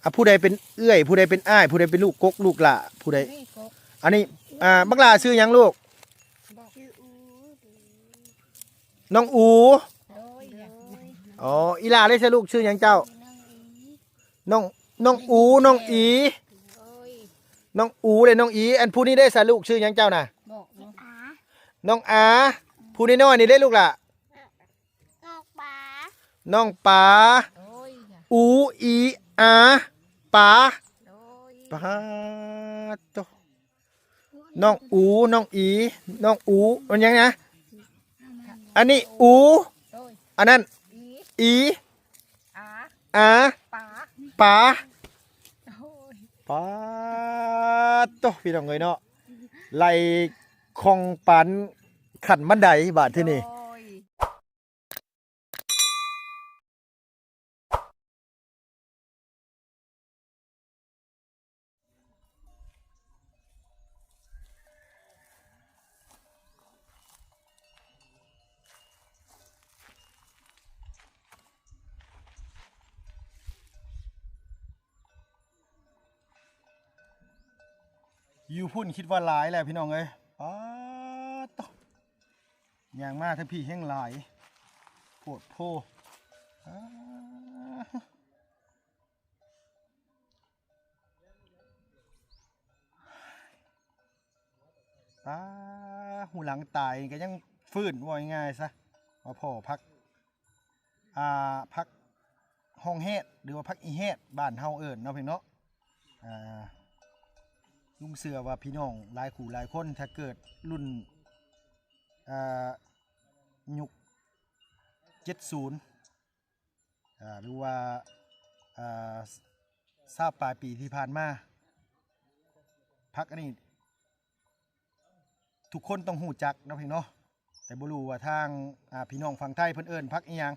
ອ່ະ ຜູ້ໃດເປັນເອື້ອຍ ຜູ້ໃດເປັນອ້າຍ ຜູ້ໃດເປັນລູກກົກລູກຫຼ້າ ຜູ້ໃດ ນີ້ກົກ ອັນນີ້ ອ່າ ບັກຫຼ້າຊື່ຫຍັງລູກ? ບອກ ນ້ອງອູ ໂດຍ ອໍ ອີ່ຫຼ້າເດ້ຊະລູກ ຊື່ຫຍັງເຈົ້າ? ນ້ອງ ນ້ອງອູ ນ້ອງອີ ໂດຍ ນ້ອງອູເດ້ ນ້ອງອີ ອັນຜູ້ນີ້ເດ້ຊະລູກ ຊື່ຫຍັງເຈົ້ານະ? ບອກ ນ້ອງອາ ນ້ອງອາ ຜູ້ນ້ອຍໆນີ້ເດ້ລູກຫຼ້າ? ນ້ອງປາ ນ້ອງປາ ໂອ້ຍ ອູ ອີ ອາ ປາ ໂອ້ຍ ປາດໂທ້ ນ້ອງອູ ນ້ອງອີ ນ້ອງອູ ມັນຫຍັງນະ? ອັນນີ້ອູ ໂອ້ຍ ອັນນັ້ນ ອີ ອີ ອາ ອາ ປາ ປາ ໂອ້ຍ ປາດໂທ້ ພີ່ນ້ອງເອີຍເນາະ ໄລ່ຄ່ອງປານຂັ້ນບັນໄດບາດທີນີ້ ໂອ້ຍ ຢູ່ພຸ້ນຄິດວ່າຫຼາຍແລ້ວພີ່ນ້ອງເອີຍ ປາດໂທ້ ຍ່າງມາທາງພີ້ແຮ່ງຫຼາຍ ໂພດໂພ ອາ ປາ ຫູຫຼັງຕາຍກໍຍັງຟື້ນ ເວົ້າງ່າຍໆຊະ ມາພໍ້ຜັກ ອ່າ ຜັກຮ່ອງແຮດ ຫຼືວ່າຜັກອີແຮດ ບ້ານເຮົາເອີ້ນເນາະພີ່ນ້ອງເນາະ ອ່າ ລຸງເຊື່ອວ່າພີ່ນ້ອງຫຼາຍຄູ່ຫຼາຍຄົນ ຖ້າເກີດລຸ້ນ ອ່າ ຍຸກເຈັດສູນ ອ່າ ຫຼືວ່າ ອ່າ ຊາວປາຍປີທີ່ຜ່ານມາ ຜັກອັນນີ້ ທຸກຄົນຕ້ອງຮູ້ຈັກເນາະພີ່ນ້ອງເນາະ ແຕ່ບໍ່ຮູ້ວ່າທາງ ອ່າ ພີ່ນ້ອງຝັ່ງໄທເພິ່ນເອີ້ນຜັກອີ່ຫຍັງ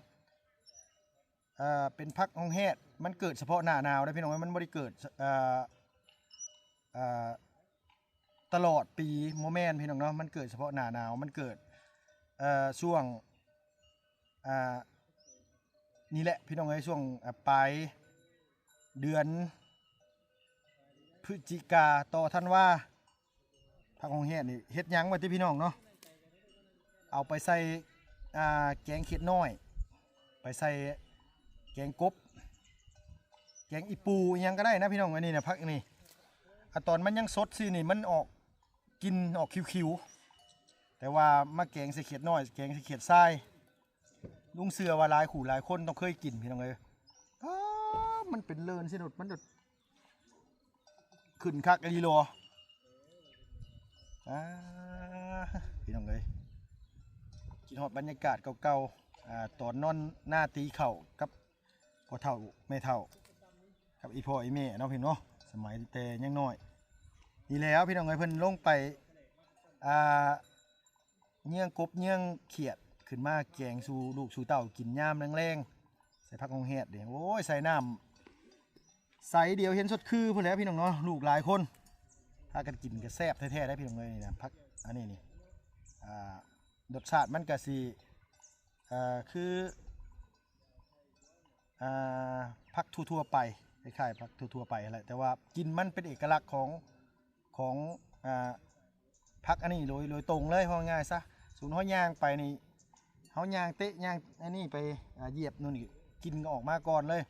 ເປັນຜັກຮ່ອງແຮດ ມັນເກີດສະເພາະໜ້າໜາວເດ້ພີ່ນ້ອງ ມັນບໍ່ໄດ້ເກີດ ເອີ ເອີ ຕະຫຼອດປີ ບໍ່ແມ່ນພີ່ນ້ອງເນາະ ມັນເກີດສະເພາະໜ້າໜາວ ມັນເກີດ ເອີ ຊ່ວງ ອ່າ ນີ້ແຫຼະພີ່ນ້ອງເອີຍ ຊ່ວງ ອ່າ ປາຍເດືອນພຶສຈິກາຕໍ່ທັນວາ ຜັກຮ່ອງແຮດນີ້ເຮັດຫຍັງວ່າຕິພີ່ນ້ອງເນາະ ເອົາໄປໃສ່ ອ່າ ແກງເຂດນ້ອຍ ໄປໃສ່ແກງກົບ ແກງອີ່ປູ່ອີ່ຫຍັງກໍໄດ້ນະພີ່ນ້ອງ ອັນນີ້ນະ ຜັກນີ້ ອາ ຕອນມັນຍັງສົດຊື່ນີ້ ມັນອອກກິ່ນອອກຂິວໆ ແຕ່ວ່າມາແກງໃສ່ເຂດນ້ອຍ ແກງໃສ່ເຂດຊາຍ ລຸງເຊື່ອວ່າຫຼາຍຄູ່ຫຼາຍຄົນຕ້ອງເຄີຍກິນພີ່ນ້ອງເອີຍ ອາ ມັນເປັນເລີນຊິໂດດ ມັນໂດດ ຂຶ້ນຄັກອີ່ຫຼີຫຼໍ ອາ ພີ່ນ້ອງເອີຍ ຄິດຮອດບັນຍາກາດເກົ່າໆ ອາ ຕອນນອນນາຕີເຂົ້າກັບພໍ່ເຖົ້າແມ່ເຖົ້າ ກັບອີ່ພໍ່ອີ່ແມ່ເນາະພີ່ນ້ອງເນາະ ສະໄໝແຕ່ຍັງນ້ອຍ ນີ້ແຫຼະພີ່ນ້ອງເອີຍ ເພິ່ນລົງໄປ ອ່າ ເຍືອງກົບເຍືອງຂຽດ ຂຶ້ນມາແກງສູ່ລູກສູ່ເຕົ້າກິນຍາມແລງໆ ໃສ່ຜັກຫົງແຮດເດ້ ໂອ້ຍ ໃສ່ນ້ຳໃສດຽວເຫັນສົດຄືພຸ້ນແຫຼະພີ່ນ້ອງເນາະ ລູກຫຼາຍຄົນ ພາກັນກິນກໍແຊບແທ້ໆເດ້ພີ່ນ້ອງເອີຍ ນີ້ນະ ຜັກອັນນີ້ນີ້ ອ່າ ລົດຊາດມັນກໍຊິ ເອີ ຄື ອ່າ ຜັກທົ່ວໆໄປ ຄ້າຍໆ ຜັກທົ່ວໆໄປຫັ້ນແຫຼະ ແຕ່ວ່າກິ່ນມັນເປັນເອກະລັກຂອງ ຂອງ ອ່າ ຜັກອັນນີ້ໂດຍ ໂດຍຕົງເລີຍ ເວົ້າງ່າຍຊະ ສົມມຸດເຮົາຍ່າງໄປນີ້ ເຮົາຍ່າງເຕະຍ່າງອັນນີ້ໄປ ອ່າ ຢຽບໂນ່ນນີ້ ກິ່ນກໍອອກມາກ່ອນເລີຍ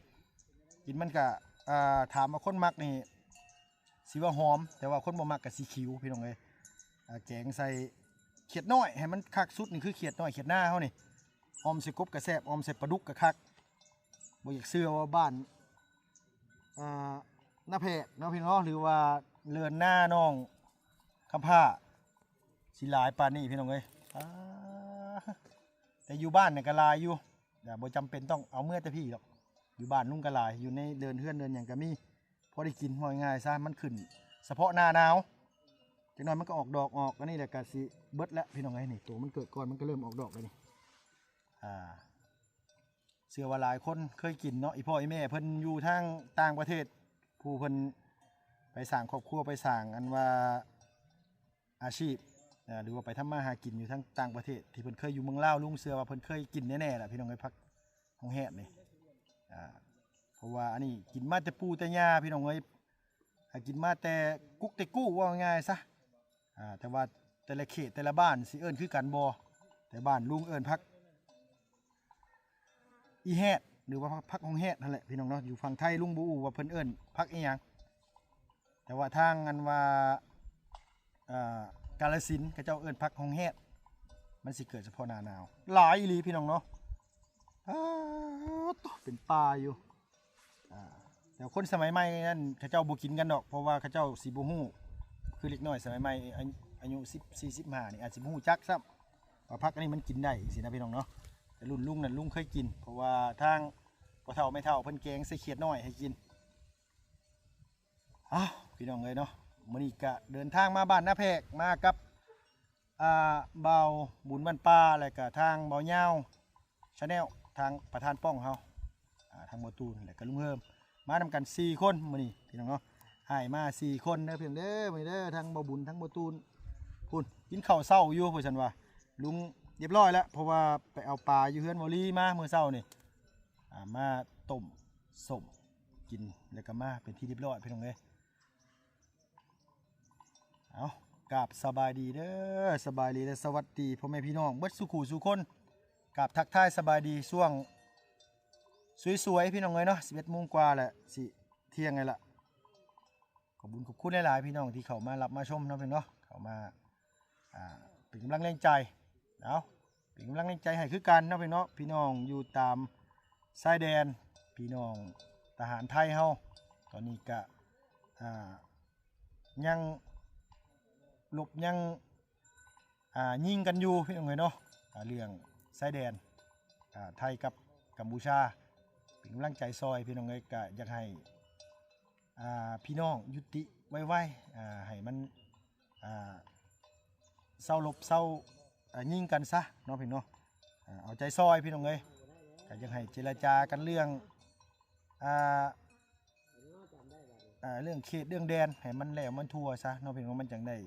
ກິ່ນມັນກະ ອ່າ ຖາມວ່າຄົນມັກນີ້ ຊິວ່າຫອມ ແຕ່ວ່າຄົນບໍ່ມັກກໍຊິຂິວ ພີ່ນ້ອງເອີຍ ອ່າ ແກງໃສ່ຂຽດນ້ອຍ ໃຫ້ມັນຄັກສຸດນີ້ຄືຂຽດນ້ອຍ ຂຽດນາເຮົານີ້ ອ່ອມໃສ່ກົບກໍແຊບ ອ່ອມໃສ່ປາດຸກກໍຄັກ ບໍ່ຢາກເຊື່ອວ່າບ້ານ ອ່າ ນາແພກເນາະພີ່ນ້ອງເນາະ ຫຼືວ່າເລີນນານ້ອງຄຳພ້າ ຊິຫຼາຍປານນີ້ພີ່ນ້ອງເອີຍ ອາ ແຕ່ຢູ່ບ້ານນີ້ກໍຫຼາຍຢູ່ ບໍ່ຈຳເປັນຕ້ອງເອົາເມືອແຕ່ພີ້ດອກ ຢູ່ບ້ານລຸງກໍຫຼາຍ ຢູ່ໃນເດີ່ນເຮືອນເດີ່ນຫຍັງກໍມີ ພໍໄດ້ກິນ ເວົ້າງ່າຍຊະ ມັນຂຶ້ນສະເພາະໜ້າໜາວ ຈັກໜ້ອຍມັນກໍອອກດອກອອກ ອັນນີ້ແຫຼະກໍຊິເບິດແລ້ວພີ່ນ້ອງເອີຍ ນີ້ໂຕມັນເກີດກ່ອນ ມັນກໍເລີ່ມອອກດອກແລ້ວນີ້ ອ່າ ເຊື່ອວ່າຫຼາຍຄົນເຄີຍກິນເນາະ ອີ່ພໍ່ອີ່ແມ່ເພິ່ນຢູ່ທາງຕ່າງປະເທດ ຜູ້ເພິ່ນໄປສ້າງຄອບຄົວ ໄປສ້າງອັນວ່າອາຊີບ ເອີ ຫຼືວ່າໄປທຳມາຫາກິນຢູ່ທາງຕ່າງປະເທດ ທີ່ເພິ່ນເຄີຍຢູ່ເມືອງລາວ ລຸງເຊື່ອວ່າເພິ່ນເຄີຍກິນແນ່ໆແຫຼະ ພີ່ນ້ອງເອີຍ ຜັກຫົງແຮດນີ້ ອ່າ ະວ່າອັນນີ້ກິນມາແຕ່ປູ່ແຕ່ຍ່າພີ່ນ້ອງເອີຍ ຫາກິນມາແຕ່ກຸກແຕ່ກູ້ ເວົ້າງ່າຍໆຊະ. ອ່າ ແຕ່ວ່າແຕ່ລະເຂດແຕ່ລະບ້ານຊິເອີ້ນຄືກັນບໍ່ ແຕ່ບ້ານລຸງເອີ້ນຜັກອີແຮດ ຫຼືວ່າຜັກ ຜັກຫົງແຮດຫັ້ນແຫຼະພີ່ນ້ອງເນາະ. ຢູ່ຝັ່ງໄທລຸງບໍ່ຮູ້ວ່າເພິ່ນເອີ້ນຜັກອີຫຍັງ ແຕ່ວ່າທາງອັນວ່າ ອ່າ ກາລະສິນ ເຂົາເຈົ້າເອີ້ນຜັກຫົງແຮດ ມັນຊິເກີດສະເພາະໜ້າໜາວ ຫຼາຍອີ່ຫຼີພີ່ນ້ອງເນາະ. ອາ ໂຕ ເປັນປ່າຢູ່ ອ່າ ແຕ່ຄົນສະໄໝໃໝ່ນັ້ນເຂົາເຈົ້າບໍ່ກິນກັນດອກ ເພາະວ່າເຂົາເຈົ້າຊິບໍ່ຮູ້ ຄືເດັກນ້ອຍສະໄໝໃໝ່ ອາ ອາຍຸສິບສີ່ ສິບຫ້ານີ້ອາດຊິບໍ່ຮູ້ຈັກຊ້ຳວ່າຜັກອັນນີ້ມັນກິນໄດ້ຈັ່ງຊີ້ນະພີ່ນ້ອງເນາະ. ແຕ່ລຸ້ນລຸງນັ້ນລຸງເຄີຍກິນ ເພາະວ່າທາງພໍ່ເຖົ້າແມ່ເຖົ້າເພິ່ນແກງໃສ່ຂຽດນ້ອຍໃຫ້ກິນ. ອ້າວ ພີ່ນ້ອງເອີຍເນາະ ມື້ນີ້ກະເດີນທາງມາບ້ານນາແພກ ມາກັບ ອ່າ ບ່າວບຸນບ້ານປ່າ ແລະກະທາງບ່າວຍາວ Channel ທາງປະທານປ້ອງເຮົາ ອ່າ ທາງບ່າວຕູນ ແລະກະລຸງເຮີມ ມານຳກັນສີ່ຄົນມື້ນີ້ພີ່ນ້ອງເນາະ. ອ້າຍມາສີ່ຄົນເດີພີ່ນ້ອງເດີ ມື້ນີ້ເດີ ທັງບ່າວບຸນ ທັງບ່າວຕູນ ພຸ້ນ ກິນເຂົ້າເຊົ້າຢູ່ ເພາະຊັ້ນວ່າລຸງຮຽບຮ້ອຍແລ້ວ ເພາະວ່າໄປເອົາປາຢູ່ເຮືອນເວົ້າລີມາມື້ເຊົ້ານີ້ ອ່າ ມາຕົ້ມສົ້ມກິນ ແລ້ວກໍມາເປັນທີ່ຮຽບຮ້ອຍພີ່ນ້ອງເອີຍ. ເອົາ ກາບສະບາຍດີເດີ ສະບາຍດີ ແລະ ສະຫວັດດີພໍ່ແມ່ພີ່ນ້ອງເບິດສູ່ຄູ່ສູ່ຄົນ. ກາບທັກທາຍສະບາຍດີຊ່ວງສວຍໆ ພີ່ນ້ອງເອີຍເນາະ ສິບເອັດໂມງກວ່າແລ້ວ ຊິທ່ຽງແລ້ວລະ. ຂອບບຸນຂອບຄຸນຫຼາຍໆ ພີ່ນ້ອງທີ່ເຂົ້າມາຮັບມາຊົມເນາະ ພີ່ນ້ອງເນາະ ເຂົ້າມາ ອ່າ ເປັນກຳລັງແຮງໃຈ. ເອົາ ເປັນກຳລັງແຮງໃຈໃຫ້ຄືກັນເນາະ ພີ່ນ້ອງເນາະ. ພີ່ນ້ອງຢູ່ຕາມຊາຍແດນ ພີ່ນ້ອງທະຫານໄທເຮົາ ຕອນນີ້ກະ ອ່າ ຍັງລົບ ຍັງ ອ່າ ຍິງກັນຢູ່ ພີ່ນ້ອງເອີຍເນາະ. ອ່າ ເລື່ອງຊາຍແດນ ອ່າ ໄທກັບກຳປູເຈຍ ເປັນກຳລັງໃຈຊ່ອຍ ພີ່ນ້ອງເອີຍ. ກະຢາກໃຫ້ ອ່າ ພີ່ນ້ອງຍຸຕິໄວໆ ອ່າ ໃຫ້ມັນ ອ່າ ເຊົາລົບເຊົາ ອ່າ ຍິງກັນຊະເນາະພີ່ນ້ອງ. ອ່າ ເອົາໃຈຊ່ອຍພີ່ນ້ອງເອີຍ ກໍຢາກໃຫ້ເຈລະຈາກັນເລື່ອງ ອ່າ ອ່າ ເລື່ອງເຂດເລື່ອງແດນໃຫ້ມັນແລ້ວມັນທົ່ວຊະເນາະພີ່ນ້ອງ ມັນຈັ່ງໄດ້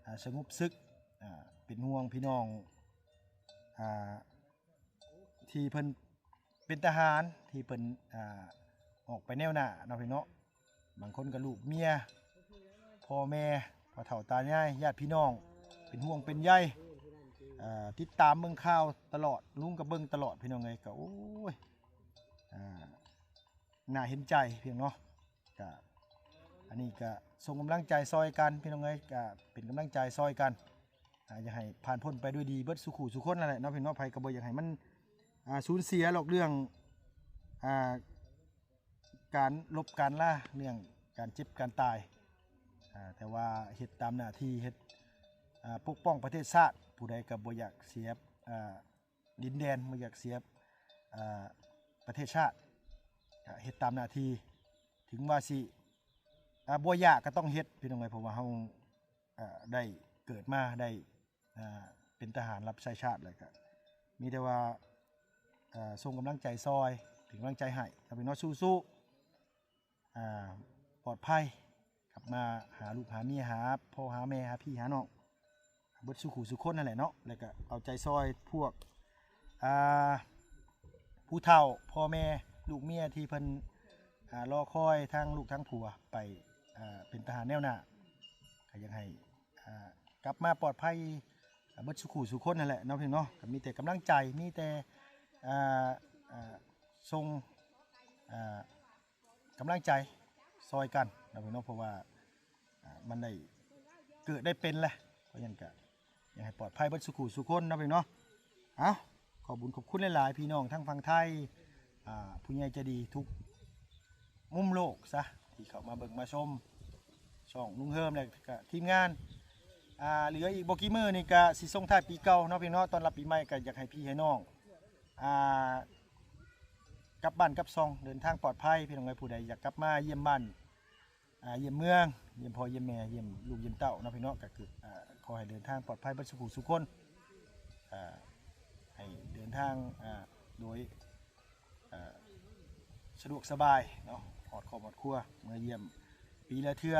ອ່າ ສະຫງົບສຶກ. ອ່າ ເປັນຫ່ວງພີ່ນ້ອງ ອ່າ ທີ່ເພິ່ນເປັນທະຫານ ທີ່ເພິ່ນ ອ່າ ອອກໄປແນວໜ້າເນາະພີ່ນ້ອງເນາະ. ບາງຄົນກໍລູກເມຍ ພໍ່ແມ່ ພໍ່ເຖົ້າຕາຍາຍ ຍາດພີ່ນ້ອງ ເປັນຫ່ວງເປັນໃຍ ເອີ ຕິດຕາມເບິ່ງຂ່າວຕະຫຼອດ ລຸງກໍເບິ່ງຕະຫຼອດ ພີ່ນ້ອງເອີຍ. ກໍ ໂອ້ຍ ອ່າ ໜ້າເຫັນໃຈພີ່ນ້ອງເນາະ. ກະ ອັນນີ້ກະສົ່ງກຳລັງໃຈຊ່ອຍກັນ ພີ່ນ້ອງເອີຍ ກະເປັນກຳລັງໃຈຊ່ອຍກັນ. ອ່າ ຢາກໃຫ້ຜ່ານພົ້ນໄປດ້ວຍດີເບິດສູ່ຄູ່ສູ່ຄົນນັ້ນແຫຼະເນາະ ພີ່ນ້ອງເນາະ. ໃຜກໍບໍ່ຢາກໃຫ້ມັນ ອ່າ ສູນເສຍດອກເລື່ອງ ອ່າ ການລົບການລາ ເລື່ອງການເຈັບການຕາຍ ອ່າ ແຕ່ວ່າເຮັດຕາມໜ້າທີ່ ເຮັດ ອ່າ ປົກປ້ອງປະເທດຊາດ. ຜູ້ໃດກໍບໍ່ຢາກເສຍ ອ່າ ດິນແດນ ບໍ່ຢາກເສຍ ອ່າ ປະເທດຊາດ ກະເຮັດຕາມໜ້າທີ່ ເຖິງວ່າຊິ ອ່າ ບໍ່ຢາກກໍຕ້ອງເຮັດ ພີ່ນ້ອງເອີຍ. ເພາະວ່າເຮົາ ອ່າ ໄດ້ເກີດມາ ໄດ້ ອ່າ ເປັນທະຫານຮັບໃຊ້ຊາດ ແລ້ວກະມີແຕ່ວ່າ ອ່າ ສົ່ງກຳລັງໃຈຊ່ອຍ ເປັນກຳລັງໃຈໃຫ້ ເນາະພີ່ນ້ອງເນາະ. ສູ້ໆ ອ່າ ປອດໄພ ກັບມາຫາລູກຫາເມຍ ຫາພໍ່ຫາແມ່ ຫາພີ່ຫານ້ອງ ເບິດສູ່ຄູ່ສູ່ຄົນນັ້ນແຫຼະເນາະ. ແລ້ວກະເອົາໃຈຊ່ອຍພວກ ອ່າ ຜູ້ເຖົ້າ ພໍ່ແມ່ ລູກເມຍທີ່ເພິ່ນ ອ່າ ລໍຄອຍທາງລູກທາງຜົວໄປ ອ່າ ເປັນທະຫານແນວໜ້າ. ກໍຢາກໃຫ້ ອ່າ ກັບມາປອດໄພ ອ່າ ເບິດສູ່ຄູ່ສູ່ຄົນນັ້ນແຫຼະເນາະ ພີ່ນ້ອງເນາະ. ກໍມີແຕ່ກຳລັງໃຈ ມີແຕ່ ອ່າ ອ່າ ສົ່ງ ອ່າ ກຳລັງໃຈຊ່ອຍກັນເນາະ ພີ່ນ້ອງເນາະ. ເພາະວ່າ ອ່າ ມັນໄດ້ເກີດໄດ້ເປັນແຫຼະ ເພາະຫຍັງກະຢາກໃຫ້ປອດໄພເບິດສູ່ຄູ່ສູ່ຄົນເນາະ ພີ່ນ້ອງເນາະ. ເອົ້າ ຂອບບຸນຂອບຄຸນຫຼາຍໆ ພີ່ນ້ອງທາງຝັ່ງໄທ ອ່າ ຜູ້ໃຫຍ່ໃຈດີທຸກມຸມໂລກຊະ ທີ່ເຂົ້າມາເບິ່ງມາຊົມຊ່ອງລຸງເຮີມ ແລະກະທີມງານ. ອ່າ ເຫຼືອອີກບໍ່ກີ່ມື້ນີ້ກະຊິສົ່ງທ້າຍປີເກົ່າເນາະ ພີ່ນ້ອງເນາະ. ຕ້ອນຮັບປີໃໝ່ກະຢາກໃຫ້ພີ່ໃຫ້ນ້ອງ ອ່າ ກັບບ້ານກັບຊ່ອງ ເດີນທາງປອດໄພ ພີ່ນ້ອງເອີຍ. ຜູ້ໃດຢາກກັບມາຢ້ຽມບ້ານ ອ່າ ຢ້ຽມເມືອງ ຢ້ຽມພໍ່ຢ້ຽມແມ່ ຢ້ຽມລູກຢ້ຽມເຕົ້າເນາະ ພີ່ນ້ອງເນາະ. ກໍຄື ອ່າ ຂໍໃຫ້ເດີນທາງປອດໄພເບິດສູ່ຄູ່ສູ່ຄົນ ອ່າ ໃຫ້ເດີນທາງ ອ່າ ໂດຍ ອ່າ ສະດວກສະບາຍເນາະ ຮອດຄອບຮອດຄົວ ເມືອຢ້ຽມປີລະເທື່ອ.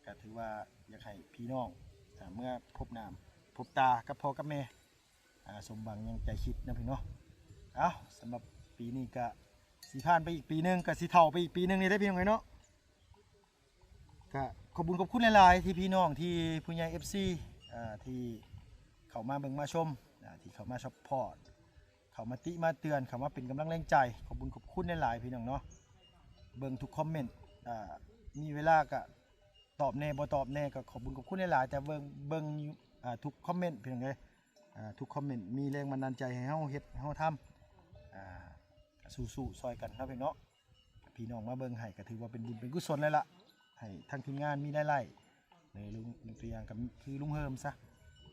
ກໍຖືວ່າຢາກໃຫ້ພີ່ນ້ອງ ອ່າ ເມືອພົບໜ້າພົບຕາກັບພໍ່ກັບແມ່ ອ່າ ສົມຫວັງຫຍັງໃຈຄິດນຳ ພີ່ນ້ອງເນາະ. ເອົ້າ ສຳລັບປີນີ້ກະ ຊິຜ່ານໄປອີກປີໜຶ່ງ ກໍຊິເຖົ້າໄປອີກປີໜຶ່ງນີ້ເດ້ພີ່ນ້ອງເອີຍເນາະ. ກໍຂອບບຸນຂອບຄຸນຫຼາຍໆ ທີ່ພີ່ນ້ອງ ທີ່ຜູ້ໃຫຍ່ ເອັຟຊີ ອ່າ ທີ່ເຂົ້າມາເບິ່ງມາຊົມ ອ່າ ທີ່ເຂົ້າມາຊັບພອດ ເຂົ້າມາຕິມາເຕືອນ ເຂົ້າມາເປັນກຳລັງແຮງໃຈ. ຂອບບຸນຂອບຄຸນຫຼາຍໆ ພີ່ນ້ອງເນາະ. ເບິ່ງທຸກຄອມເມັນ ອ່າ ມີເວລາກໍຕອບແດ່ ບໍ່ຕອບແດ່ ກໍຂອບບຸນຂອບຄຸນຫຼາຍໆ ແຕ່ເບິ່ງ ເບິ່ງຢູ່ ອ່າ ທຸກຄອມເມັນ ພີ່ນ້ອງເອີຍ. ອ່າ ທຸກຄອມເມັນມີແຮງບັນດານໃຈໃຫ້ເຮົາເຮັດ ເຮົາທຳ ອ່າ ສູ້ໆຊ່ອຍກັນເນາະພີ່ນ້ອງເນາະ. ພີ່ນ້ອງມາເບິ່ງໃຫ້ກໍຖືວ່າເປັນບຸນເປັນກຸສົນແລ້ວລະ ໃຫ້ທາງທີມງານມີລາຍໄດ້ ໃນລຸງ ຍົກຕົວຢ່າງກໍຄືລຸງເຮີມຊະ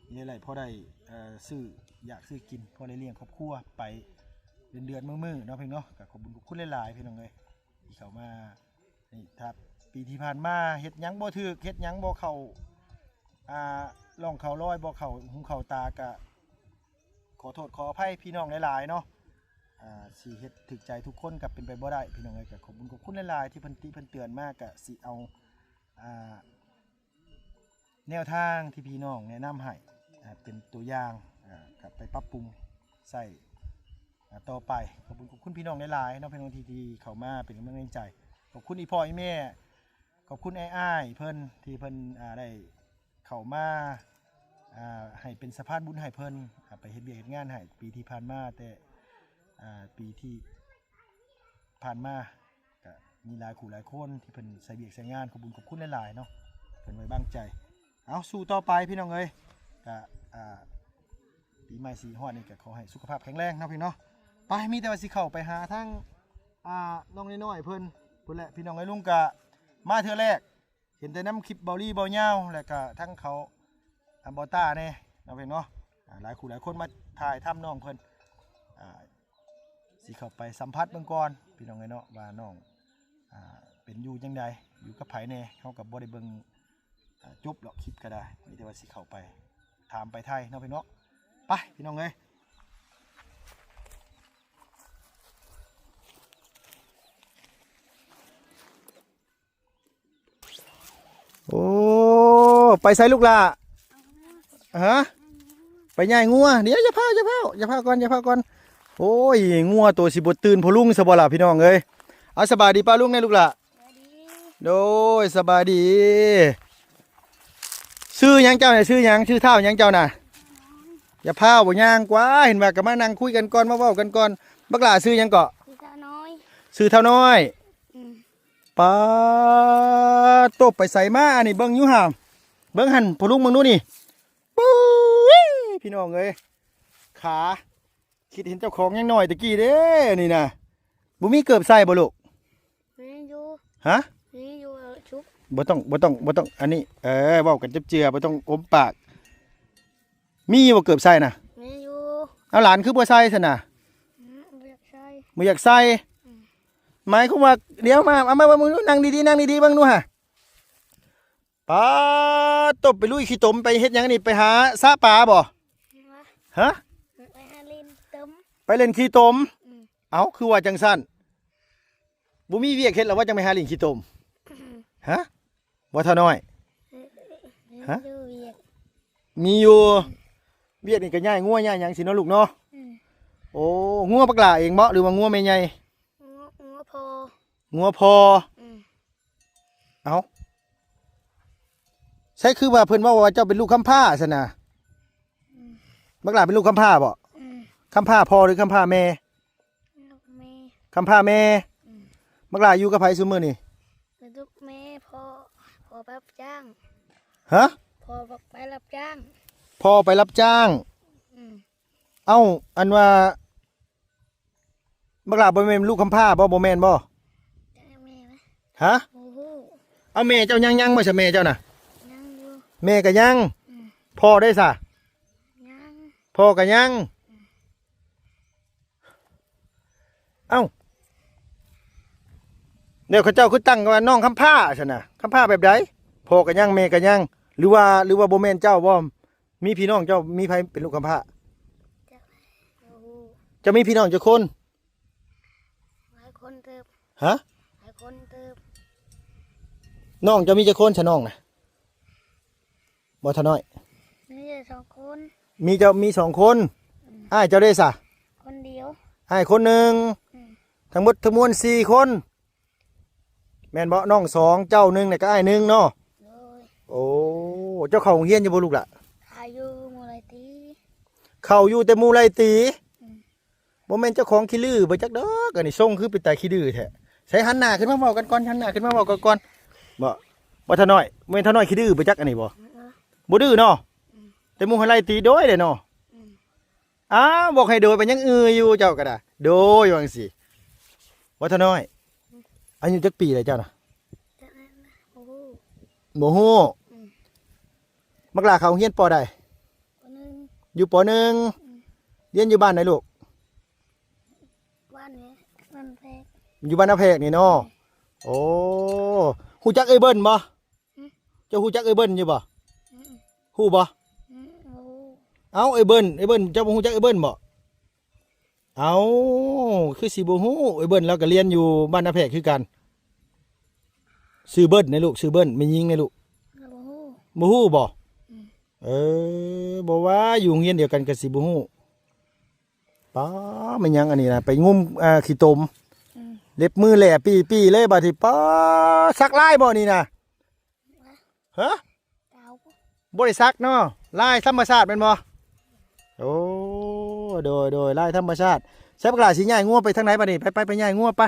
ມີລາຍໄດ້ພໍໄດ້ ເອີ ຊື້ຢາກຊື້ກິນ ພໍໄດ້ລ້ຽງຄອບຄົວໄປເດືອນໆ ມື້ໆ ເນາະພີ່ນ້ອງເນາະ. ກໍຂອບບຸນຂອບຄຸນຫຼາຍໆ ພີ່ນ້ອງເອີຍ ທີ່ເຂົ້າມາ. ນີ້ ຖ້າປີທີ່ຜ່ານມາເຮັດຫຍັງບໍ່ຖືກ ເຮັດຫຍັງບໍ່ເຂົ້າ ອ່າ ຮ່ອງເຂົ້າລອຍ ບໍ່ເຂົ້າຫູເຂົ້າຕາ ກະຂໍໂທດຂໍອະໄພພີ່ນ້ອງຫຼາຍໆເນາະ. ອ່າ ຊິເຮັດຖືກໃຈທຸກຄົນກໍເປັນໄປບໍ່ໄດ້ ພີ່ນ້ອງເອີຍ. ກໍຂອບບຸນຂອບຄຸນຫຼາຍໆ ທີ່ເພິ່ນຕິເພິ່ນເຕືອນມາ ກະຊິເອົາ ອ່າ ແນວທາງທີ່ພີ່ນ້ອງແນະນຳໃຫ້ ອ່າ ເປັນຕົວຢ່າງ ອ່າ ກັບໄປປັບປຸງໃຊ້ ອ່າ ຕໍ່ໄປ. ຂອບຄຸນ ຂອບຄຸນພີ່ນ້ອງຫຼາຍໆເນາະ ພີ່ນ້ອງທີ່ ທີ່ເຂົ້າມາເປັນກຳລັງແຮງໃຈ. ຂອບຄຸນອີ່ພໍ່ອີ່ແມ່ ຂອບຄຸນອ້າຍໆເພິ່ນ ທີ່ເພິ່ນ ອ່າ ໄດ້ເຂົ້າມາ ອ່າ ໃຫ້ເປັນສະພານບຸນໃຫ້ເພິ່ນ ອ່າ ໄປເຮັດວຽກເຮັດງານໃຫ້ ປີທີ່ຜ່ານມາ ແຕ່ ອ່າ ປີທີ່ຜ່ານມາ ກະມີຫຼາຍຄູ່ຫຼາຍຄົນທີ່ເພິ່ນໃສ່ວຽກໃສ່ງານ. ຂອບບຸນຂອບຄຸນຫຼາຍໆເນາະ ເພິ່ນໄວ້ວາງໃຈ. ເອົາ ສູ້ຕໍ່ໄປພີ່ນ້ອງເອີຍ. ກະ ອ່າ ປີໃໝ່ຊິຮອດນີ້ ກະຂໍໃຫ້ສຸຂະພາບແຂງແຮງເນາະພີ່ນ້ອງເນາະ. ໄປ ມີແຕ່ວ່າຊິເຂົ້າໄປຫາທາງ ອ່າ ນ້ອງນ້ອຍໆເພິ່ນ ພຸ້ນແຫຼະພີ່ນ້ອງເອີຍ. ລຸງກະມາເທື່ອແລກ ເຫັນແຕ່ນຳຄລິບເບົາລີເບົາຍາວ ແລ້ວກະທັງເຂົາ ອ່າ ເບົາຕ້າແດ່ເນາະພີ່ນ້ອງເນາະ. ອ່າ ຫຼາຍຄູ່ຫຼາຍຄົນມາຖ່າຍທຳນ້ອງເພິ່ນ ອ່າ ຊິເຂົ້າໄປສຳຜັດເບິ່ງກ່ອນພີ່ນ້ອງເອີຍເນາະ ວ່ານ້ອງ ອ່າ ເປັນຢູ່ຈັ່ງໃດ ຢູ່ກັບໃຜແດ່. ເຮົາກໍບໍ່ໄດ້ເບິ່ງ ອ່າ ຈົບດອກຄລິບກໍໄດ້ ມີແຕ່ວ່າຊິເຂົ້າໄປຖາມໄປໄຖ່ເນາະພີ່ນ້ອງເນາະ. ໄປພີ່ນ້ອງເອີຍ. ໂອ້ ໄປໃສລູກຫຼ້າ? ຮະ? ໄປຍ່າຍງົວ. ດຽວ ຢ່າພ້າວ ຢ່າພ້າວ ຢ່າພ້າວກ່ອນ ຢ່າພ້າວກ່ອນ. ໂອ້ຍ ງົວໂຕຊິບໍ່ຕື່ນພໍ່ລຸງຊະບໍ່ລະພີ່ນ້ອງເອີຍ. ເອົາ ສະບາຍດີປ້າລຸງແດ່ລູກຫຼ້າ. ໂດຍ ສະບາຍດີ. ຊື່ຫຍັງເຈົ້ານະ? ຊື່ຫຍັງ? ຊື່ທ້າວຫຍັງເຈົ້ານະ? ຢ່າພ້າວ ບໍ່ຍ່າງກວ່າ ເຫັນວ່າກໍມານັ່ງຄຸຍກັນກ່ອນ ມາເວົ້າກັນກ່ອນ. ບັກຫຼ້າຊື່ຫຍັງເກາະ? ຊື່ທ້າວນ້ອຍ. ຊື່ທ້າວນ້ອຍ. ອືມ. ປາໂຕ ໄປໃສມາອັນນີ້? ເບິ່ງຢູ່ຫາ ເບິ່ງຫັ້ນ ພໍ່ລຸງເບິ່ງດູນີ້. ປຸ້ຍ ພີ່ນ້ອງເອີຍ ຂາ ຄິດເຫັນເຈົ້າຂອງຍັງນ້ອຍຕະກີ້ເດ້ນີ້ນະ. ບໍ່ມີເກີບໃສ່ບໍ່ລູກ? ມີຢູ່. ຮະ? ມີຢູ່ ເອີ ຊຸກ. ບໍ່ຕ້ອງ ບໍ່ຕ້ອງ ບໍ່ຕ້ອງ ອັນນີ້ ເອີ ເວົ້າກັນເຈັບເຈື່ອ ບໍ່ຕ້ອງອົມປາກ. ມີຢູ່ບໍ່ເກີບໃສ່ນະ? ມີຢູ່. ເອົາ ຫຼານຄືບໍ່ໃສ່ຊັ້ນນະ? ອືມ ບໍ່ຢາກໃສ່. ບໍ່ຢາກໃສ່? ອືມ. ໝາຍຄວາມວ່າ ດຽວມາ ເອົາມາເບິ່ງດູ ນັ່ງດີໆ ນັ່ງດີໆ ເບິ່ງດູຫາ. ປາໂຕ ໄປລຸຍຂີ້ຕົມ ໄປເຮັດຫຍັງນີ້? ໄປຫາສະປາບໍ່? ຮະ? ໄປຫາຫຼິ້ນຕົມ. ໄປຫຼິ້ນຂີ້ຕົມ? ອືມ. ເອົ້າ ຄືວ່າຈັ່ງຊັ້ນ? ບໍ່ມີວຽກເຮັດລະວ່າຈັ່ງໄປຫາຫຼິ້ນຂີ້ຕົມ? ຮະ? ບໍ່ ທ້າວນ້ອຍ? ຮະ? ມີຢູ່ ວຽກ. ມີຢູ່. ວຽກນີ້ກໍຍ້າຍງົວຍ້າຍຫຍັງຊີ້ເນາະລູກເນາະ? ອືມ. ໂອ້ ງົວບັກຫຼ້າເອງບໍ່ ຫຼືວ່າງົວແມ່ໃຫຍ່? ງົວ ງົວພໍ່. ງົວພໍ່. ອືມ. ເອົ້າ ໃສຄືວ່າເພິ່ນເວົ້າວ່າເຈົ້າເປັນລູກຄຳພ້າຊັ້ນນະ? ອືມ. ບັກຫຼ້າເປັນລູກຄຳພ້າບໍ່? ອືມ. ຄຳພ້າພໍ່ ຫຼືຄຳພ້າແມ່? ລູກແມ່. ຄຳພ້າແມ່. ອືມ. ບັກຫຼ້າຢູ່ກັບໃຜຊຸມື້ນີ້? ຢູ່ກັບແມ່. ພໍ່ ພໍ່ໄປຮັບຈ້າງ. ຮະ? ພໍ່ໄປຮັບຈ້າງ. ພໍ່ໄປຮັບຈ້າງ. ອືມ. ເອົ້າ ອັນວ່າ ບັກຫຼ້າບໍ່ແມ່ນລູກຄຳພ້າບໍ່? ບໍ່ແມ່ນບໍ່? ແມ່ນ. ຮະ? ບໍ່ຮູ້. ເອົາ ແມ່ເຈົ້າຍັງ ຍັງບໍ່ຊະ ແມ່ເຈົ້ານະ? ຍັງຢູ່. ແມ່ກໍຍັງ. ອືມ. ພໍ່ເດ້ຊະ? ຍັງ. ພໍ່ກໍຍັງ. ອືມ. ເອົ້າ ແລ້ວເຂົາເຈົ້າຄືຕັ້ງວ່ານ້ອງຄຳພ້າຊັ້ນນະ? ຄຳພ້າແບບໃດ? ພໍ່ກໍຍັງ ແມ່ກໍຍັງ ຫຼືວ່າ ຫຼືວ່າບໍ່ແມ່ນເຈົ້າບໍ່? ມີພີ່ນ້ອງເຈົ້າ ມີໃຜເປັນລູກຄຳພ້າ? ເຈົ້າ ເຈົ້າມີພີ່ນ້ອງຈັກຄົນ? ຫຼາຍຄົນເຕີບ. ຮະ? ຫຼາຍຄົນເຕີບ. ນ້ອງເຈົ້າມີຈັກຄົນຊະນ້ອງນະ? ບໍ່ ທ້າວນ້ອຍ? ມີແຕ່ສອງຄົນ. ມີ ເຈົ້າມີສອງຄົນ. ອືມ. ອ້າຍເຈົ້າເດ້ຊະ? ຄົນດຽວ. ອ້າຍຄົນໜຶ່ງ. ອືມ. ທັງໝົດທັງມວນສີ່ຄົນ ແມ່ນບໍ່? ນ້ອງສອງ ເຈົ້າໜຶ່ງ ແລ້ວກໍອ້າຍໜຶ່ງເນາະ. ໂດຍ. ໂອ້ ເຈົ້າເຂົ້າໂຮງຮຽນຢູ່ບໍ່ລູກຫຼະ? ເຂົ້າຢູ່. ໝູ່ໄລ່ຕີ ເຂົ້າຢູ່ແຕ່ໝູ່ໄລ່ຕີ. ອືມ. ບໍ່ແມ່ນເຈົ້າຂອງຂີ້ດື້ບໍ່ຈັກດອກ ອັນນີ້ຊົງຄືເປັນຕາຂີ້ດື້ແທ້. ໃສ ຫັນໜ້າຂຶ້ນມາເວົ້າກັນກ່ອນ ຫັນໜ້າຂຶ້ນມາເວົ້າກັນກ່ອນ. ບໍ່ ບໍ່ ທ້າວນ້ອຍ ບໍ່ແມ່ນທ້າວນ້ອຍຂີ້ດື້ບໍ່ຈັກ ອັນນີ້ບໍ່? ເອີ ບໍ່ດື້ເນາະ. ອືມ. ແຕ່ໝູ່ໃຫ້ໄລ່ຕີໂດຍເດ້ເນາະ. ອືມ. ອ້າວ ບອກໃຫ້ໂດຍ ໄປຍັງອືຢູ່ ເຈົ້າກໍໄດ້ ໂດຍ ວ່າຈັ່ງຊີ້. ບໍ່ ທ້າວນ້ອຍ ອືມ ອາຍຸຈັກປີແລ້ວເຈົ້ານະ? ບໍ່ຮູ້ ບໍ່ຮູ້. ອືມ. ບັກຫຼ້າເຂົ້າໂຮງຮຽນ ປ.ໃດ? ປ.ໜຶ່ງ. ຢູ່ ປ.ໜຶ່ງ. ອືມ. ຮຽນຢູ່ບ້ານໃດລູກ? ບ້ານນີ້ ບ້ານແພກ ຢູ່ບ້ານນາແພກນີ້ເນາະ. ອືມ. ໂອ້ ຮູ້ຈັກເອື້ອຍເບິ່ນບໍ່? ຫຶ? ເຈົ້າຮູ້ຈັກເອື້ອຍເບິ່ນຢູ່ບໍ່? ອືມ. ຮູ້ບໍ່? ອືມ ບໍ່ຮູ້. ເອົ້າ ເອື້ອຍເບິ່ນ ເອື້ອຍເບິ່ນ ເຈົ້າບໍ່ຮູ້ຈັກເອື້ອຍເບິ່ນບໍ່? ເອົ້າ ຄືຊິບໍ່ຮູ້? ເອື້ອຍເບິ່ນລາວກໍຮຽນຢູ່ບ້ານນາແພກຄືກັນ. ຊື່ເບິ່ນນະລູກ ຊື່ເບິ່ນ ແມ່ຍິງນະລູກ. ບໍ່ຮູ້. ບໍ່ຮູ້ບໍ່? ອືມ. ເອີ ບໍ່ວ່າຢູ່ໂຮງຮຽນດຽວກັນກໍຊິບໍ່ຮູ້. ປ້າ ແມ່ນຫຍັງອັນນີ້ນະ ໄປງຸ້ມ ອ່າ ຂີ້ຕົມ. ອືມ. ເລັບມືແຫຼປີ້ໆເລີຍບາດນີ້. ປ້າ ສັກລາຍບໍ່ນີ້ນະ? ຮະ? ບໍ່ໄດ້ສັກເນາະ ລາຍທຳມະຊາດແມ່ນບໍ່? ໂອ້ ໂດຍໆ ລາຍທຳມະຊາດ. ໃສ ບັກຫຼ້າຊິຍ້າຍງົວໄປທາງໃດບາດນີ້? ໄປໆ ໄປຍ້າຍງົວໄປ.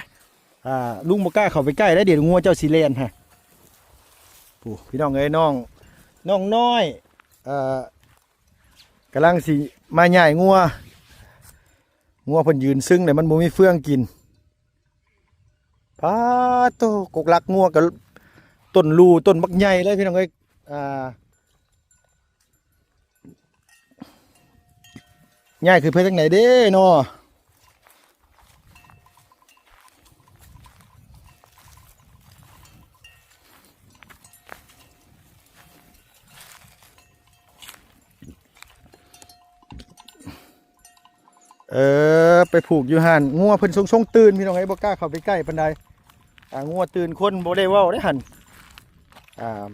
ອ່າ ລຸງບໍ່ກ້າເຂົ້າໄປໃກ້ແລ້ວ ດຽວງົວເຈົ້າຊິແລ່ນຮະ. ໂອ້ ພີ່ນ້ອງເອີຍ ນ້ອງ ນ້ອງນ້ອຍ ເອີ ກຳລັງຊິມາຍ້າຍງົວ. ງົວເພິ່ນຢືນຊຶງແລ້ວ ມັນບໍ່ມີເຟືອງກິນ. ປາໂຕ ກົກຫຼັກງົວກໍຕົ້ນລູຕົ້ນບັກໃຫຍ່ເລີຍ ພີ່ນ້ອງເອີຍ. ອ່າ ຍ້າຍຂຶ້ນໄປທາງໃດເດ້ເນາະ? ເອີ ໄປຜູກຢູ່ຫັ້ນ. ງົວເພິ່ນຊົງໆຕື່ນ ພີ່ນ້ອງເອີຍ ບໍ່ກ້າເຂົ້າໄປໃກ້ປານໃດ. ອ່າ ງົວຕື່ນ ຄົນບໍ່ໄດ້ເວົ້າເດ້ຫັ້ນ. ອ່າ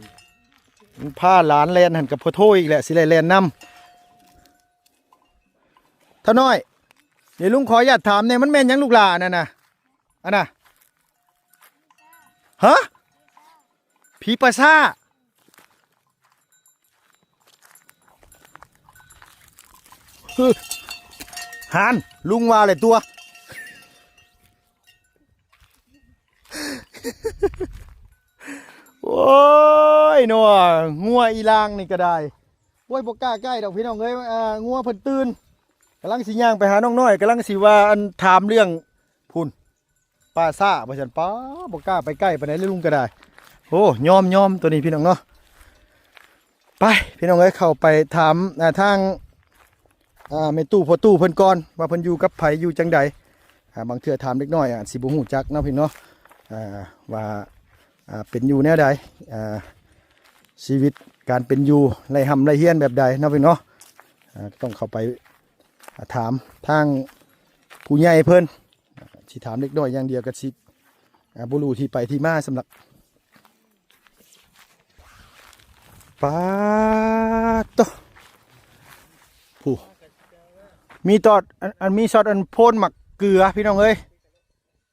ມັນພາຫຼານແລ່ນຫັ້ນ ກໍພໍໂທອີກແຫຼະ ຊິໄດ້ແລ່ນນຳ. ທ້າວນ້ອຍ ດຽວລຸງຂໍອະນຸຍາດຖາມແດ່ ມັນແມ່ນຫຍັງລູກຫຼ້າອັນນັ້ນນະ? ອັນນະ? ຮະ? ຜີປ່າຊ້າ? ຫື ຫັ້ນ ລຸງວ່າແຫຼະຕົວະ. ໂອ້ຍ ເນາະ ງົວອີ່ລ່າງນີ້ກໍໄດ້. ໂອ້ຍ ບໍ່ກ້າໃກ້ດອກ ພີ່ນ້ອງເອີຍ. ອ່າ ງົວເພິ່ນຕື່ນ ກຳລັງຊິຍ່າງໄປຫານ້ອງນ້ອຍ ກຳລັງຊິວ່າ ອັນ ຖາມເລື່ອງ ພຸ້ນ ປ່າຊ້າວ່າຊັ້ນ. ປ້າ ບໍ່ກ້າໄປໃກ້ປານໃດເລີຍ ລຸງກໍໄດ້. ໂອ້ ຍອມ ຍອມ ຕົວນີ້ ພີ່ນ້ອງເນາະ. ໄປ ພີ່ນ້ອງເອີຍ ເຂົ້າໄປຖາມ ອ່າ ທາງ ອ່າ ແມ່ຕູ້ພໍ່ຕູ້ເພິ່ນກ່ອນ ວ່າເພິ່ນຢູ່ກັບໃຜ ຢູ່ຈັ່ງໃດ. ອ່າ ບາງເທື່ອຖາມເດັກນ້ອຍອາດຊິບໍ່ຮູ້ຈັກເນາະ ພີ່ນ້ອງເນາະ. ອ່າ ວ່າ ອ່າ ເປັນຢູ່ແນວໃດ ອ່າ ຊີວິດການເປັນຢູ່ ໄລ່ຮ່ຳໄລ່ຮຽນແບບໃດເນາະ ພີ່ນ້ອງເນາະ. ອ່າ ຕ້ອງເຂົ້າໄປ ອ່າ ຖາມທາງຜູ້ໃຫຍ່ເພິ່ນ. ອ່າ ຊິຖາມເດັກນ້ອຍຢ່າງດຽວກໍຊິ ອ່າ ບໍ່ຮູ້ທີ່ໄປທີ່ມາສຳລັບ. ປາດໂຕ ຜູ້ ມີຕອດ ອັນ ອັນ ມີຊອດ ອັນ ໂພນໝາກເກືອ ພີ່ນ້ອງເອີຍ.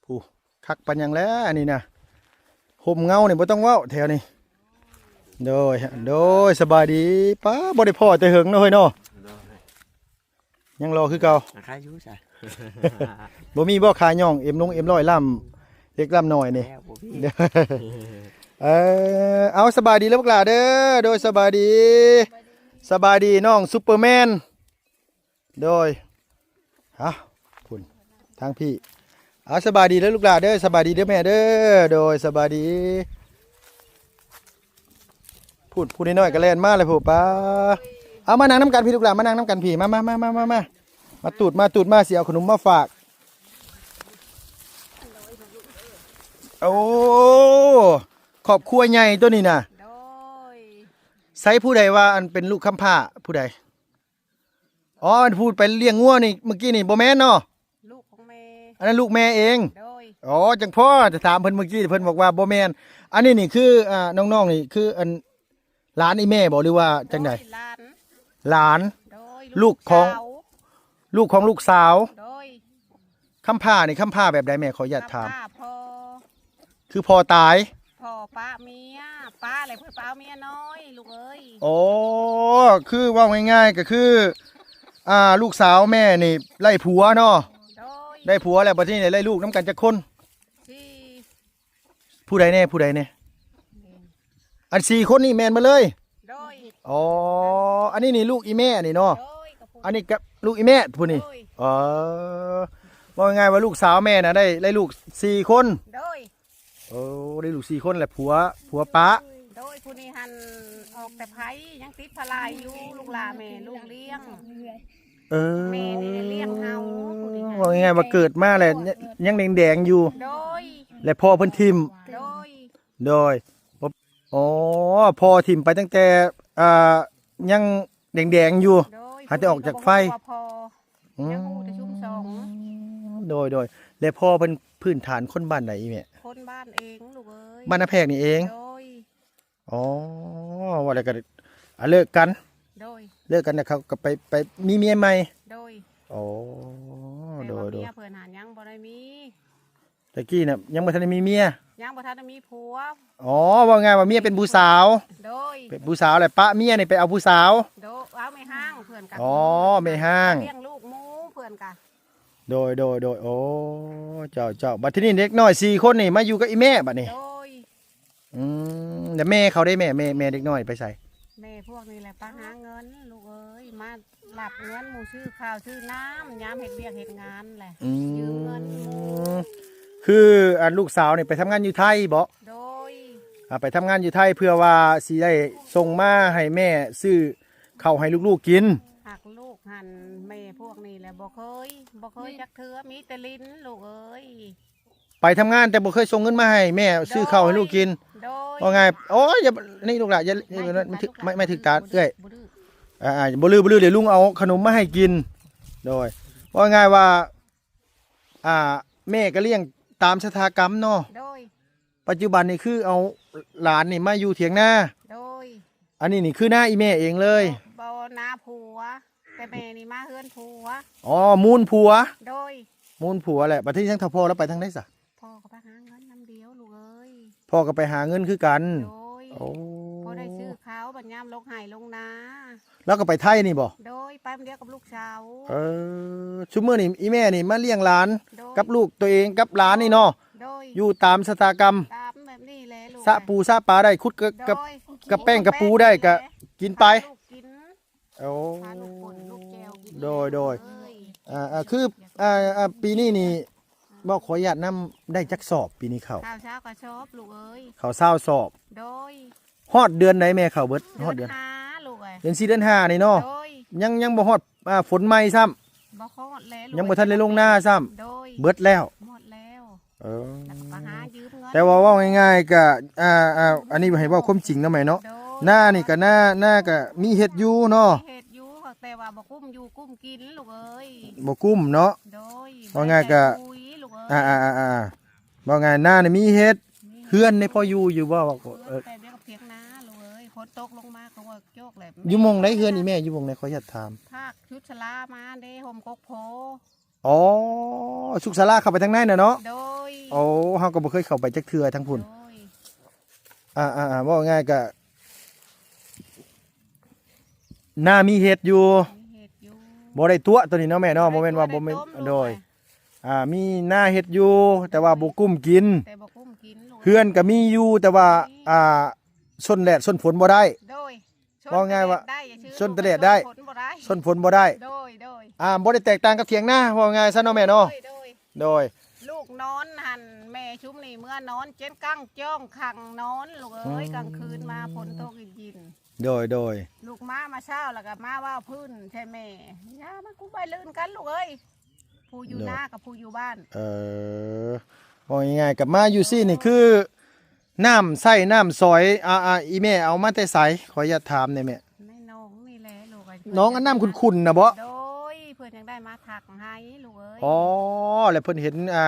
ຜູ້ ຄັກປານຫຍັງແຫຼະອັນນີ້ນະ. ຮົ່ມເງົານີ້ບໍ່ຕ້ອງເວົ້າແຖວນີ້. ໂດຍ ໂດຍ ສະບາຍດີ. ປ້າ ບໍ່ໄດ້ພໍ້ແຕ່ເຫິງເນາະເຮີ້ຍເນາະ. ໂດຍ. ຍັງຫຼໍ່ຄືເກົ່າ. ຂາຍຢູ່ຊະ. ບໍ່ມີບໍ່ຂາຍຍ່ອງເອັມລົງເອັມຮ້ອຍລ້ຳເລັກລ້ຳນ້ອຍນີ້? ແລ້ວບໍ່ມີ. ເອີ ເອົາ ສະບາຍດີເດີບັກຫຼ້າເດີ. ໂດຍ ສະບາຍດີ ສະບາຍດີນ້ອງຊຸບເປີແມນ. ໂດຍ ເອົ້າ ພຸ້ນ ທາງພີ່. ເອົາ ສະບາຍດີເດີລູກຫຼ້າເດີ. ສະບາຍດີເດີແມ່ເດີ. ໂດຍ ສະບາຍດີ. ພຸ້ນ ຜູ້ນ້ອຍໆກໍແລ່ນມາແລ້ວພຸ້ນ. ປ້າ ເອົາ ມານັ່ງນຳກັນພີ່ລູກຫຼ້າ ມານັ່ງນຳກັນພີ່. ມາ ມາ ມາ ມາ ມາ ມາ ມາຕູດ ມາຕູດ ມາ ຊິເອົາຂະໜົມມາຝາກ. ໂອ້ ຄອບຄົວໃຫຍ່ຕົວນີ້ນະ. ໂດຍ. ໃສ ຜູ້ໃດວ່າ ອັນ ເປັນລູກຄຳພ້າ ຜູ້ໃດ? ອໍ ອັນຜູ້ໄປລ້ຽງງົວນີ້ ເມື່ອກີ້ນີ້ບໍ່ແມ່ນເນາະ? ລູກຂອງແມ່. ອັນນັ້ນລູກແມ່ເອງ? ໂດຍ. ອໍ ຈັ່ງພໍຈະຖາມເພິ່ນ ເມື່ອກີ້ເພິ່ນບອກວ່າບໍ່ແມ່ນ. ອັນນີ້ນີ້ຄື ອ່າ ນ້ອງໆນີ້ຄື ອັນ ຫຼານອີ່ແມ່ບໍ ຫຼືວ່າຈັ່ງໃດ? ໂດຍ ຫຼານ. ຫຼານ. ໂດຍ. ລູກຂອງ ລູກຂອງລູກສາວ. ໂດຍ. ຄຳພ້ານີ້ຄຳພ້າແບບໃດແມ່? ຂໍອະນຸຍາດຖາມ. ຄຳພ້າພໍ່ ຄືພໍ່ຕາຍ? ພໍ່ປະເມຍ ປະແລ້ວເພິ່ນໄປເອົາເມຍນ້ອຍ ລູກເອີຍ. ອໍ ຄືເວົ້າງ່າຍໆ ກໍຄື ອ່າ ລູກສາວແມ່ນີ້ໄດ້ຜົວເນາະ. ໂດຍ. ໄດ້ຜົວແລ້ວ ບັດນີ້ໄດ້ລູກນຳກັນຈັກຄົນ? ສີ່. ຜູ້ໃດແດ່ ຜູ້ໃດແດ່? ອັນສີ່ຄົນນີ້ແມ່ນໝົດເລີຍ? ໂດຍ. ອໍ ອັນນີ້ນີ້ລູກອີ່ແມ່ນີ້ເນາະ? ໂດຍ. ອັນນີ້ກັບລູກອີ່ແມ່ຜູ້ນີ້? ໂດຍ. ອໍ ເວົ້າງ່າຍໆວ່າລູກສາວແມ່ນະໄດ້ ໄດ້ລູກສີ່ຄົນ? ໂດຍ. ໂອ້ ໄດ້ລູກສີ່ຄົນແລ້ວຜົວ ຜົວປະ? ໂດຍ. ຜູ້ນີ້ຫັ້ນອອກແຕ່ໄພ ຍັງຕິດພາລາຢູ່ ລູກຫຼ້າແມ່ລູກລ້ຽງ. ເອີ ແມ່ນີ້ລ້ຽງເຮົາ ຜູ້ນີ້ຫັ້ນ. ເວົ້າງ່າຍໆວ່າເກີດມາແລ້ວ ໂດຍ ຍັງແດງໆຢູ່. ໂດຍ. ແລະພໍ່ເພິ່ນຖິ້ມ? ໂດຍ. ໂດຍ. ອໍ ພໍ່ຖິ້ມໄປຕັ້ງແຕ່ ອ່າ ຍັງແດງໆຢູ່. ໂດຍ. ຫາແຕ່ອອກຈາກໄຟ. ຜູ້ນີ້ກໍບໍ່ຮູ້ວ່າພໍ່ ອືມ ຍັງຮູ້ແຕ່ຊຸມສອງ. ໂດຍໆ. ແລະພໍ່ເພິ່ນພື້ນຖານຄົນບ້ານໃດອີ່ແມ່? ຄົນບ້ານເອງ ລູກເອີຍ. ບ້ານນາແພກນີ້ເອງ? ໂດຍ. ອໍ ວ່າແລ້ວກໍ ອ່າ ເລີກກັນ. ໂດຍ. ເລີກກັນແລ້ວເຂົາກໍໄປ ໄປມີເມຍໃໝ່? ໂດຍ. ອໍ ແຕ່ວ່າ ໂດຍໆ ເມຍເພິ່ນຫັ້ນຍັງບໍ່ໄດ້ມີ. ແຕ່ກີ້ນະຍັງບໍ່ທັນໄດ້ມີເມຍ? ຍັງບໍ່ທັນໄດ້ມີຜົວ. ອໍ ເວົ້າງ່າຍວ່າເມຍເປັນຜູ້ສາວ. ໂດຍ. ເປັນຜູ້ສາວແລ້ວປະເມຍນີ້ໄປເອົາຜູ້ສາວ. ໂດຍ. ເອົາແມ່ຮ້າງເພິ່ນກະ. ອໍ ແມ່ຮ້າງ ລ້ຽງລູກໝູ່ເພິ່ນກະ. ໂດຍໆໆ. ໂອ້ ເຈົ້າໆ. ບັດທີນີ້ເດັກນ້ອຍສີ່ຄົນນີ້ມາຢູ່ກັບອີ່ແມ່ບັດນີ້? ໂດຍ. ອືມ ແລ້ວແມ່ເຂົາເດ້ແມ່? ແມ່ ແມ່ເດັກນ້ອຍໄປໃສ? ແມ່ພວກນີ້ແຫຼະໄປຫາເງິນ ລູກເອີຍ. ມາ ລັບເງິນໝູ່ ຊື້ເຂົ້າຊື້ນ້ຳ ຍາມເຮັດວຽກເຮັດງານແຫຼະ. ອືມ ຢືມເງິນໝູ່. ຄືອັນລູກສາວນີ້ໄປທຳງານຢູ່ໄທບໍ? ໂດຍ. ອ່າ ໄປທຳງານຢູ່ໄທເພື່ອວ່າຊິໄດ້ສົ່ງມາໃຫ້ແມ່ຊື້ເຂົ້າໃຫ້ລູກໆກິນ. ຫາກລູກຫັ້ນ ແມ່ພວກນີ້ແຫຼະບໍ່ເຄີຍ ບໍ່ເຄີຍຈັກເທື່ອ ມີແຕ່ຫຼິ້ນ ລູກເອີຍ. ໄປທຳງານແຕ່ບໍ່ເຄີຍສົ່ງເງິນມາໃຫ້ແມ່ຊື້ເຂົ້າໃຫ້ລູກກິນ. ໂດຍ. ວ່າງ່າຍ ໂອ້ຍ ຢ່າ ນີ້ລູກຫຼ້າ ຢ່າ ໄມ້ຖືກຕາ ເອື້ອຍ ບໍ່ດື້ ບໍ່ດື້. ອ່າໆ ບໍ່ດື້ ບໍ່ດື້ ດຽວລຸງເອົາຂະໜົມມາໃຫ້ກິນ. ໂດຍ. ວ່າງ່າຍວ່າ ອ່າ ແມ່ກໍລ້ຽງຕາມຊະຕາກຳເນາະ. ໂດຍ. ປັດຈຸບັນນີ້ຄືເອົາຫຼານນີ້ມາຢູ່ຖຽງນາ. ໂດຍ. ອັນນີ້ນີ້ຄືນາອີ່ແມ່ເອງເລີຍ? ບໍ່ ນາຜົວ ແຕ່ແມ່ນີ້ມາເຮືອນຜົວ. ອໍ ມູນຜົວ. ໂດຍ. ມູນຜົວແຫຼະ. ບັດທີນີ້ທາງເຖົ້າພໍ່ລາວໄປທາງໃດຊະ? ພໍ່ກໍໄປຫາເງິນນຳດຽວ ລູກເອີຍ. ພໍ່ກໍໄປຫາເງິນຄືກັນ. ໂດຍ. ໂອ້ ພໍໄດ້ຊື້ເຂົ້າ ບັດຍາມລົງໄຮ່ລົງນາ. ລາວກໍໄປໄທນີ້ບໍ? ໂດຍ. ໄປນຳດຽວກັບລູກສາວ. ເອີ ຊຸມມື້ນີ້ອີ່ແມ່ນີ້ມາລ້ຽງຫຼານ. ໂດຍ. ກັບລູກຕົວເອງກັບຫຼານນີ້ເນາະ. ໂດຍ. ຢູ່ຕາມຊະຕາກຳ ຕາມແບບນີ້ແຫຼະ ສະປູສະປາໄດ້ ຂຸດກະ ໂດຍ ກະແປ້ງກະປູໄດ້ ກະກິນໄປ. ພາລູກກິນ. ໂອ້ ພາລູກປົ່ນລູກແຈ່ວກິນ. ໂດຍໆ. ເອີຍ ອ່າໆ ຄື ອ່າໆ ປີນີ້ນີ້ ອືມ ບອກຂໍອະນຸຍາດນຳ ໄດ້ຈັກສອບປີນີ້ເຂົ້າ? ເຂົ້າຊາວກະສອບ ລູກເອີຍ. ເຂົ້າຊາວສອບ. ໂດຍ. ຮອດເດືອນໃດແມ່ເຂົ້າເບິດ? ຮອດເດືອນ ເດືອນຫ້າ ລູກເອີຍ. ເດືອນສີ່ ເດືອນຫ້ານີ້ເນາະ. ໂດຍ. ຍັງ ຍັງບໍ່ຮອດ ອ່າ ຝົນໃໝ່ຊ້ຳ. ບໍ່ຮອດແລ້ວ ຍັງບໍ່ທັນໄດ້ລົງນາຊ້ຳ. ໂດຍ. ເບິດແລ້ວ. ໝົດແລ້ວ. ເອີ ແລ້ວກໍຫາຢືມເງິນ. ແຕ່ວ່າເວົ້າງ່າຍໆ ກະ ອ່າໆ ອັນນີ້ໃຫ້ເວົ້າຄວາມຈິງເນາະແມ່ເນາະ. ໂດຍ. ນານີ້ກະ ນາ ນາກະມີເຮັດຢູ່ເນາະ. ມີເຮັດຢູ່ ແຕ່ວ່າບໍ່ກຸ້ມຢູ່ກຸ້ມກິນ ລູກເອີຍ. ບໍ່ກຸ້ມເນາະ. ໂດຍ. ເວົ້າງ່າຍກະ ແຕ່ປຸ໋ຍ ລູກເອີຍ. ອ່າໆໆໆ ເວົ້າງ່າຍນານີ້ມີເຮັດ. ມີ. ເຮືອນນີ້ພໍຢູ່ຢູ່ບໍ່? ເຮືອນ ເອີ ແຕ່ດຽວກໍຖຽງນາ ລູກເອີຍ. ຝົນຕົກລົງມາກໍວ່າໂຈກແຫຼະ. ຢູ່ໝ່ອງໃດເຮືອນອີ່ແມ່? ຢູ່ໝ່ອງໃດ? ຂໍອະນຸຍາດຖາມ. ພາກຊຸດສາລາມາເດ້ ຮົ່ມກົກໂພ. ອໍ ສຸກສາລາເຂົ້າໄປທາງໃນນະເນາະ. ໂດຍ. ໂອ້ ເຮົາກໍບໍ່ເຄີຍເຂົ້າໄປຈັກເທື່ອທາງພຸ້ນ. ໂດຍ. ອ່າໆ ເວົ້າງ່າຍກະ ນາມີເຮັດຢູ່. ມີເຮັດຢູ່. ບໍ່ໄດ້ຕົວະໂຕນີ້ເນາະແມ່ເນາະ. ບໍ່ໄດ້ຕົວະ ບໍ່ແມ່ນວ່າບໍ່ແມ່ນ. ບໍ່ໄດ້ຕົ້ມ ໂດຍ. ອ່າ ມີນາເຮັດຢູ່ ແຕ່ວ່າບໍ່ກຸ້ມກິນ. ແຕ່ບໍ່ກຸ້ມກິນ ເຮືອນກໍມີຢູ່ ແຕ່ວ່າ ມີ ອ່າ ຊົນແດດຊົນຝົນບໍ່ໄດ້. ໂດຍ. ເວົ້າງ່າຍວ່າ ຊົນແຕະແດດໄດ້ ຊົນຕະແດດໄດ້ ຊົນຝົນບໍ່ໄດ້. ໂດຍ ໂດຍ. ອ່າ ບໍ່ໄດ້ແຕກຕ່າງກັບຖຽງນາ ເວົ້າງ່າຍຊະເນາະແມ່ເນາະ. ໂດຍ ໂດຍ. ໂດຍ. ລູກນອນຫັ້ນ ແມ່ຊຸມນີ້ເມືອນອນ ເຈັນກັງຈ້ອງຂັງນອນ ລູກເອີຍ. ອືມ. ກາງຄືນມາຝົນຕົກລິນໆ. ໂດຍ ໂດຍ. ລູກມາ ມາເຊົ້າແລ້ວກໍມາເວົ້າພື້ນໃສ່ແມ່. ຢ່າມາກຸບໃບລື່ນກັນ ລູກເອີຍ. ຜູ້ຢູ່ນາກັບຜູ້ຢູ່ບ້ານ. ເອີ ເວົ້າງ່າຍໆ ກັບມາຢູ່ຊີ້ນີ້ ຄື ນ້ຳໃຊ້ນ້ຳສອຍ ອ່າໆ ອີ່ແມ່ເອົາມາແຕ່ໃສ? ຂໍອະນຸຍາດຖາມແດ່ແມ່. ໃນໜອງນີ້ແຫຼະລູກເອີຍ. ໜອງອັນນ້ຳຂຸ່ນໆນະບໍ? ໂດຍ. ເພິ່ນຈັ່ງໄດ້ມາທັກໃຫ້ລູກເອີຍ. ອໍ ແລ້ວເພິ່ນເຫັນ ອ່າ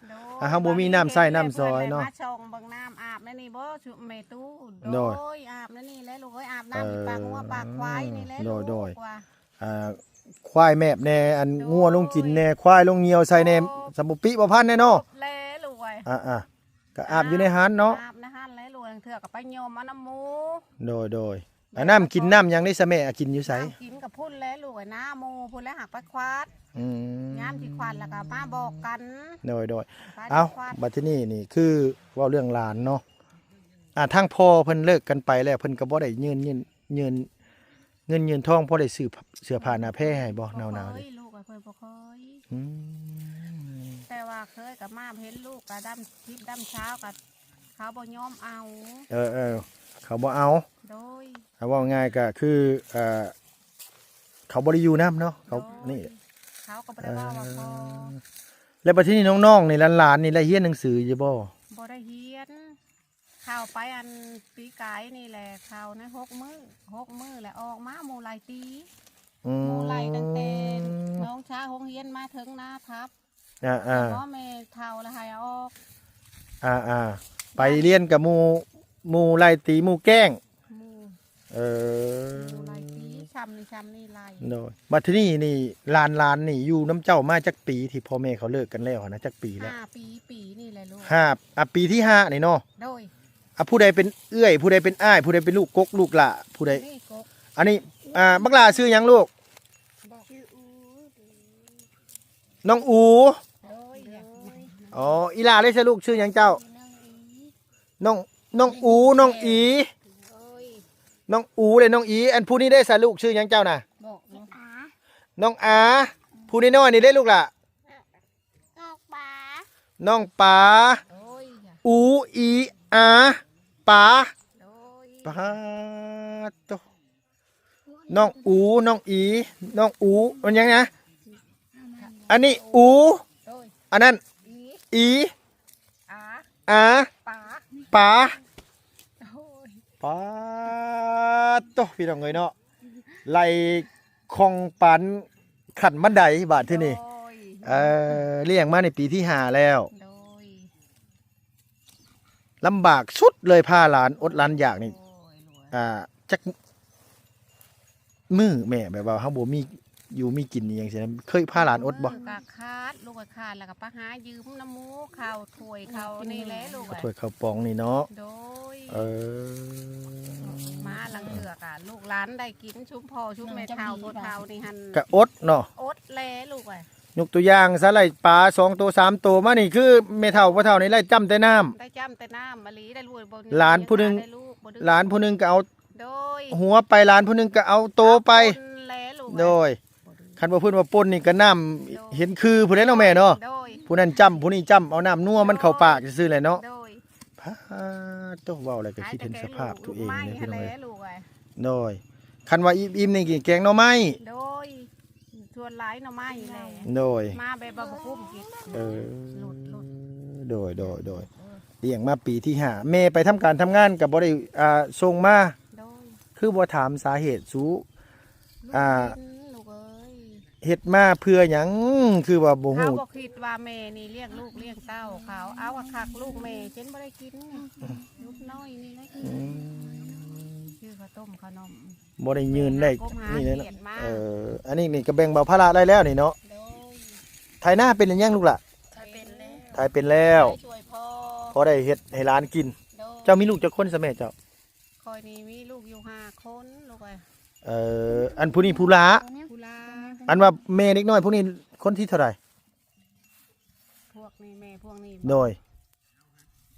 ໂດຍ ອ່າ ເຮົາບໍ່ມີນ້ຳໃຊ້ນ້ຳສອຍເນາະ. ເພິ່ນຈັ່ງໄດ້ມາສ່ອງເບິ່ງນ້ຳອາບໃນນີ້ບໍ ຊຸ ແມ່ຕູ້? ໂດຍ. ໂດຍ ອາບໃນນີ້ແຫຼະລູກເອີຍ. ອາບນ້ຳ ເອີ ປາກງົວປາກຄວາຍນີ້ແຫຼະ ໂດຍ ລູກ ໂດຍ ວ່າ. ອ່າ ຄວາຍແມບແດ່ ອັນ ໂດຍ ງົວລົງກິນແດ່ ຄວາຍລົງຍ່ຽວໃສ່ແດ່ ໂດຍ ສຳບໍ່ປິບໍ່ພັນແດ່ເນາະ ແລ້ວລູກເອີຍ ອ່າໆ ກໍອາບຢູ່ໃນຫັ້ນເນາະ ອາບໃນຫັ້ນແຫຼະລູກ ລາງເທື່ອກໍໄປໂຍມເອົານຳໝູ່ ໂດຍໆ ແມ່ ອັນນ້ຳກິນນ້ຳຫຍັງນີ້ຊະແມ່ ອາ ກິນຢູ່ໃສ? ນ້ຳກິນກໍພຸ້ນແຫຼະລູກເອີຍ ນາໝູ່ພຸ້ນແຫຼະ ຫາກໄປຄວາດ ອືມ ຍາມຊິຄວາດແລ້ວກໍມາບອກກັນ ໂດຍໆ ໄປ ເອົ້າ ຄວາດ ບັດທີນີ້ນີ້ຄືເວົ້າເລື່ອງຫຼານເນາະ ອ່າ ທາງພໍ່ເພິ່ນເລີກກັນໄປແລ້ວ ເພິ່ນກໍບໍ່ໄດ້ຍື່ນ ຍື່ນ ຍື່ນເງິນຍື່ນທອງ ພໍໄດ້ຊື້ເສື້ອຜ້າໜ້າແພໃຫ້ບໍ່? ໜາວໆ ເພິ່ນບໍ່ເຄີຍ ລູກເພິ່ນບໍ່ເຄີຍ ອືມ ແຕ່ວ່າເຄີຍກໍມາເຫັນລູກກໍດຳທິບດຳເຊົ້າກໍ ເຂົາບໍ່ຍອມເອົາ ເອີໆ ເຂົາບໍ່ເອົາ ໂດຍ ຖ້າເວົ້າງ່າຍກໍຄື ເອີ ເຂົາບໍ່ໄດ້ຢູ່ນຳເນາະ ເຂົາ ໂດຍ ນີ້ ເຂົາກໍບໍ່ໄດ້ເວົ້າວ່າຂໍ ເອີ ແລ້ວບັດທີນີ້ນ້ອງໆ ນີ້ ຫຼານໆ ນີ້ໄດ້ຮຽນໜັງສືຢູ່ບໍ່? ບໍ່ໄດ້ຮຽນ ເຂົ້າໄປອັນປີກາຍນີ້ແຫຼະ ເຂົ້າໃນຫົກມື້ ຫົກມື້ແລ້ວອອກມາ ໝູ່ໄລ່ຕີ ອືມ ໝູ່ໄລ່ຕັ້ງແຕ່ໜອງຊາໂຮງຮຽນມາເຖິງນາທັບ ອ່າໆ ແລ້ວໝໍແມ່ເຖົ້າລະໃຫ້ອອກ ອ່າໆ ໄປຮຽນກັບໝູ່ ໝູ່ໄລ່ຕີໝູ່ແກ້ງ ໝູ່ ເອີ ໝູ່ໄລ່ຕີ ຊ່ຳນີ້ຊ່ຳນີ້ໄລ່ ໂດຍ ບັດທີນີ້ນີ້ ຫຼານໆ ນີ້ຢູ່ນຳເຈົ້າມາຈັກປີ ທີ່ພໍ່ແມ່ເຂົາເລີກກັນແລ້ວຫັ້ນນະ ຈັກປີແລ້ວ? ຫ້າປີ ປີນີ້ແຫຼະລູກ ຫ້າ ອ່າ ປີທີຫ້ານີ້ເນາະ ໂດຍ ອ່າ ຜູ້ໃດເປັນເອື້ອຍ ຜູ້ໃດເປັນອ້າຍ ຜູ້ໃດເປັນລູກກົກລູກຫຼ້າ ຜູ້ໃດ? ນີ້ກົກ ອັນນີ້ ອ່າ ບັກຫຼ້າຊື່ຫຍັງລູກ? ນ້ອງອູ ໂດຍ ອໍ ອີ່ຫຼ້າເດ້ຊະລູກ ຊື່ຫຍັງເຈົ້າ? ນ້ອງ ນ້ອງອູ ນ້ອງອີ ໂດຍ ນ້ອງອູເດ້ ນ້ອງອີ ອັນຜູ້ນີ້ເດ້ຊະລູກ ຊື່ຫຍັງເຈົ້ານະ? ນ້ອງອາ ຜູ້ນ້ອຍໆ ນີ້ເດ້ລູກຫຼ້າ? ນ້ອງປາ ນ້ອງປາ ໂດຍ ອູ ອີ ອາ ປາ ໂດຍ ປາດໂຕ ນ້ອງອູ ນ້ອງອີ ນ້ອງອູ ມັນຫຍັງນະ? ອັນນີ້ອູ ໂດຍ ອັນນັ້ນ ອີ ອີ ອາ ອາ ປາ ປາ ໂດຍ ປາດໂຕ ພີ່ນ້ອງເອີຍເນາະ ໄລ່ຂອງປານຂັ້ນບັນໄດບາດທີນີ້ ໂດຍ ເອີ ລ້ຽງມາໃນປີທີຫ້າແລ້ວ ໂດຍ ລຳບາກສຸດເລີຍ ພາຫຼານອົດຫຼານຢາກນີ້ ໂດຍ ອ່າ ຈັກມື້ແມ່ ແບບວ່າເຮົາບໍ່ມີຢູ່ມີກິນອີ່ຫຍັງຊີ້ນະ ເຄີຍພາຫຼານອົດບໍ່? ມື້ກະຂາດ ລູກກະຂາດ ແລ້ວກະໄປຫາຢືມນຳໝູ່ເຂົ້າຖ້ວຍເຂົ້ານີ້ແຫຼະລູກ ເຂົ້າຖ້ວຍເຂົ້າປອງນີ້ເນາະ ໂດຍ ເອີ ມາລາງເທື່ອກະລູກຫຼານໄດ້ກິນ ຊຸມພໍ່ຊຸມແມ່ເຖົ້າພໍ່ເຖົ້ານີ້ຫັ້ນ ກະອົດເນາະ ອົດແຫຼະລູກເອີຍ ຍົກຕົວຢ່າງຊະ ໄລ່ປາສອງໂຕສາມໂຕມານີ້ ຄືແມ່ເຖົ້າພໍ່ເຖົ້ານີ້ໄລ່ຈ້ຳແຕ່ນ້ຳ ໄດ້ຈ້ຳແຕ່ນ້ຳອີ່ຫຼີ ໄດ້ລູກ ຫຼານຜູ້ໜຶ່ງ ຫຼານຜູ້ໜຶ່ງກໍເອົາ ໂດຍ ຫົວໄປ ຫຼານຜູ້ໜຶ່ງກໍເອົາໂຕໄປ ເອົາຄົນແຫຼະລູກເອີຍ ໂດຍ ຄັນວ່າເພິ່ນວ່າປົ່ນນີ້ກໍນ້ຳ ໂດຍ ເຫັນຄືພຸ້ນແຫຼະເນາະແມ່ເນາະ ໂດຍ ຜູ້ນັ້ນຈ້ຳ ຜູ້ນີ້ຈ້ຳ ເອົານ້ຳນົວມັນເຂົ້າປາກຊື່ໆແຫຼະເນາະ ໂດຍ ພາໂຕ ເວົ້າແລ້ວກໍຄິດເຫັນສະພາບຕົວເອງເດ້ພີ່ນ້ອງເອີຍ ໂດຍ ຄັນວ່າອີ່ມໆນີ້ກິນແກງໜໍ່ໄມ້ ໂດຍ ສ່ວນຫຼາຍໜໍ່ໄມ້ແຫຼະ ໂດຍ ມາແບບວ່າບໍ່ກຸ້ມກິນ ເອີ ຫຼຸດໆ ໂດຍໆໆ ລ້ຽງມາປີທີຫ້າ ແມ່ໄປທຳການທຳງານກໍບໍ່ໄດ້ ອ່າ ສົ່ງມາ ໂດຍ ຄືບໍ່ຖາມສາເຫດສູ່ ອ່າ ເຮັດມາເພື່ອຫຍັງ ຄືວ່າບໍ່ຮູ້ ເຂົາບໍ່ຄິດວ່າແມ່ນີ້ລ້ຽງລູກລ້ຽງເຕົ້າເຂົາ ເອົາຄັກລູກແມ່ຈົນບໍ່ໄດ້ກິນ ລູກນ້ອຍນີ້ແຫຼະ ອືມ ຊື້ເຂົ້າຕົ້ມເຂົ້າໜົມ ບໍ່ໄດ້ຍື່ນໄດ້ ໄປຫາກົບຫາ ນີ້ແຫຼະເນາະ ຂຽນມາ ເອີ ອັນນີ້ນີ້ກໍແບ່ງເບົາພາລະໄດ້ແລ້ວນີ້ເນາະ ໂດຍ ໄຖນາເປັນອີ່ຫຍັງລູກຫຼ້າ? ໄຖເປັນແລ້ວ ໄຖເປັນແລ້ວ ໄປຊ່ວຍພໍ່ ພໍໄດ້ເຮັດໃຫ້ຫຼານກິນ ໂດຍ ເຈົ້າມີລູກຈັກຄົນຊະແມ່ເຈົ້າ? ຂ້ອຍນີ້ມີລູກຢູ່ຫ້າຄົນລູກເອີຍ ເອີ ອັນຜູ້ນີ້ຜູ້ຫຼ້າ ຜູ້ຫຼ້າ ອັນວ່າແມ່ເດັກນ້ອຍພວກນີ້ຄົນທີເທົ່າໃດ? ພວກນີ້ແມ່ພວກນີ້ ໂດຍ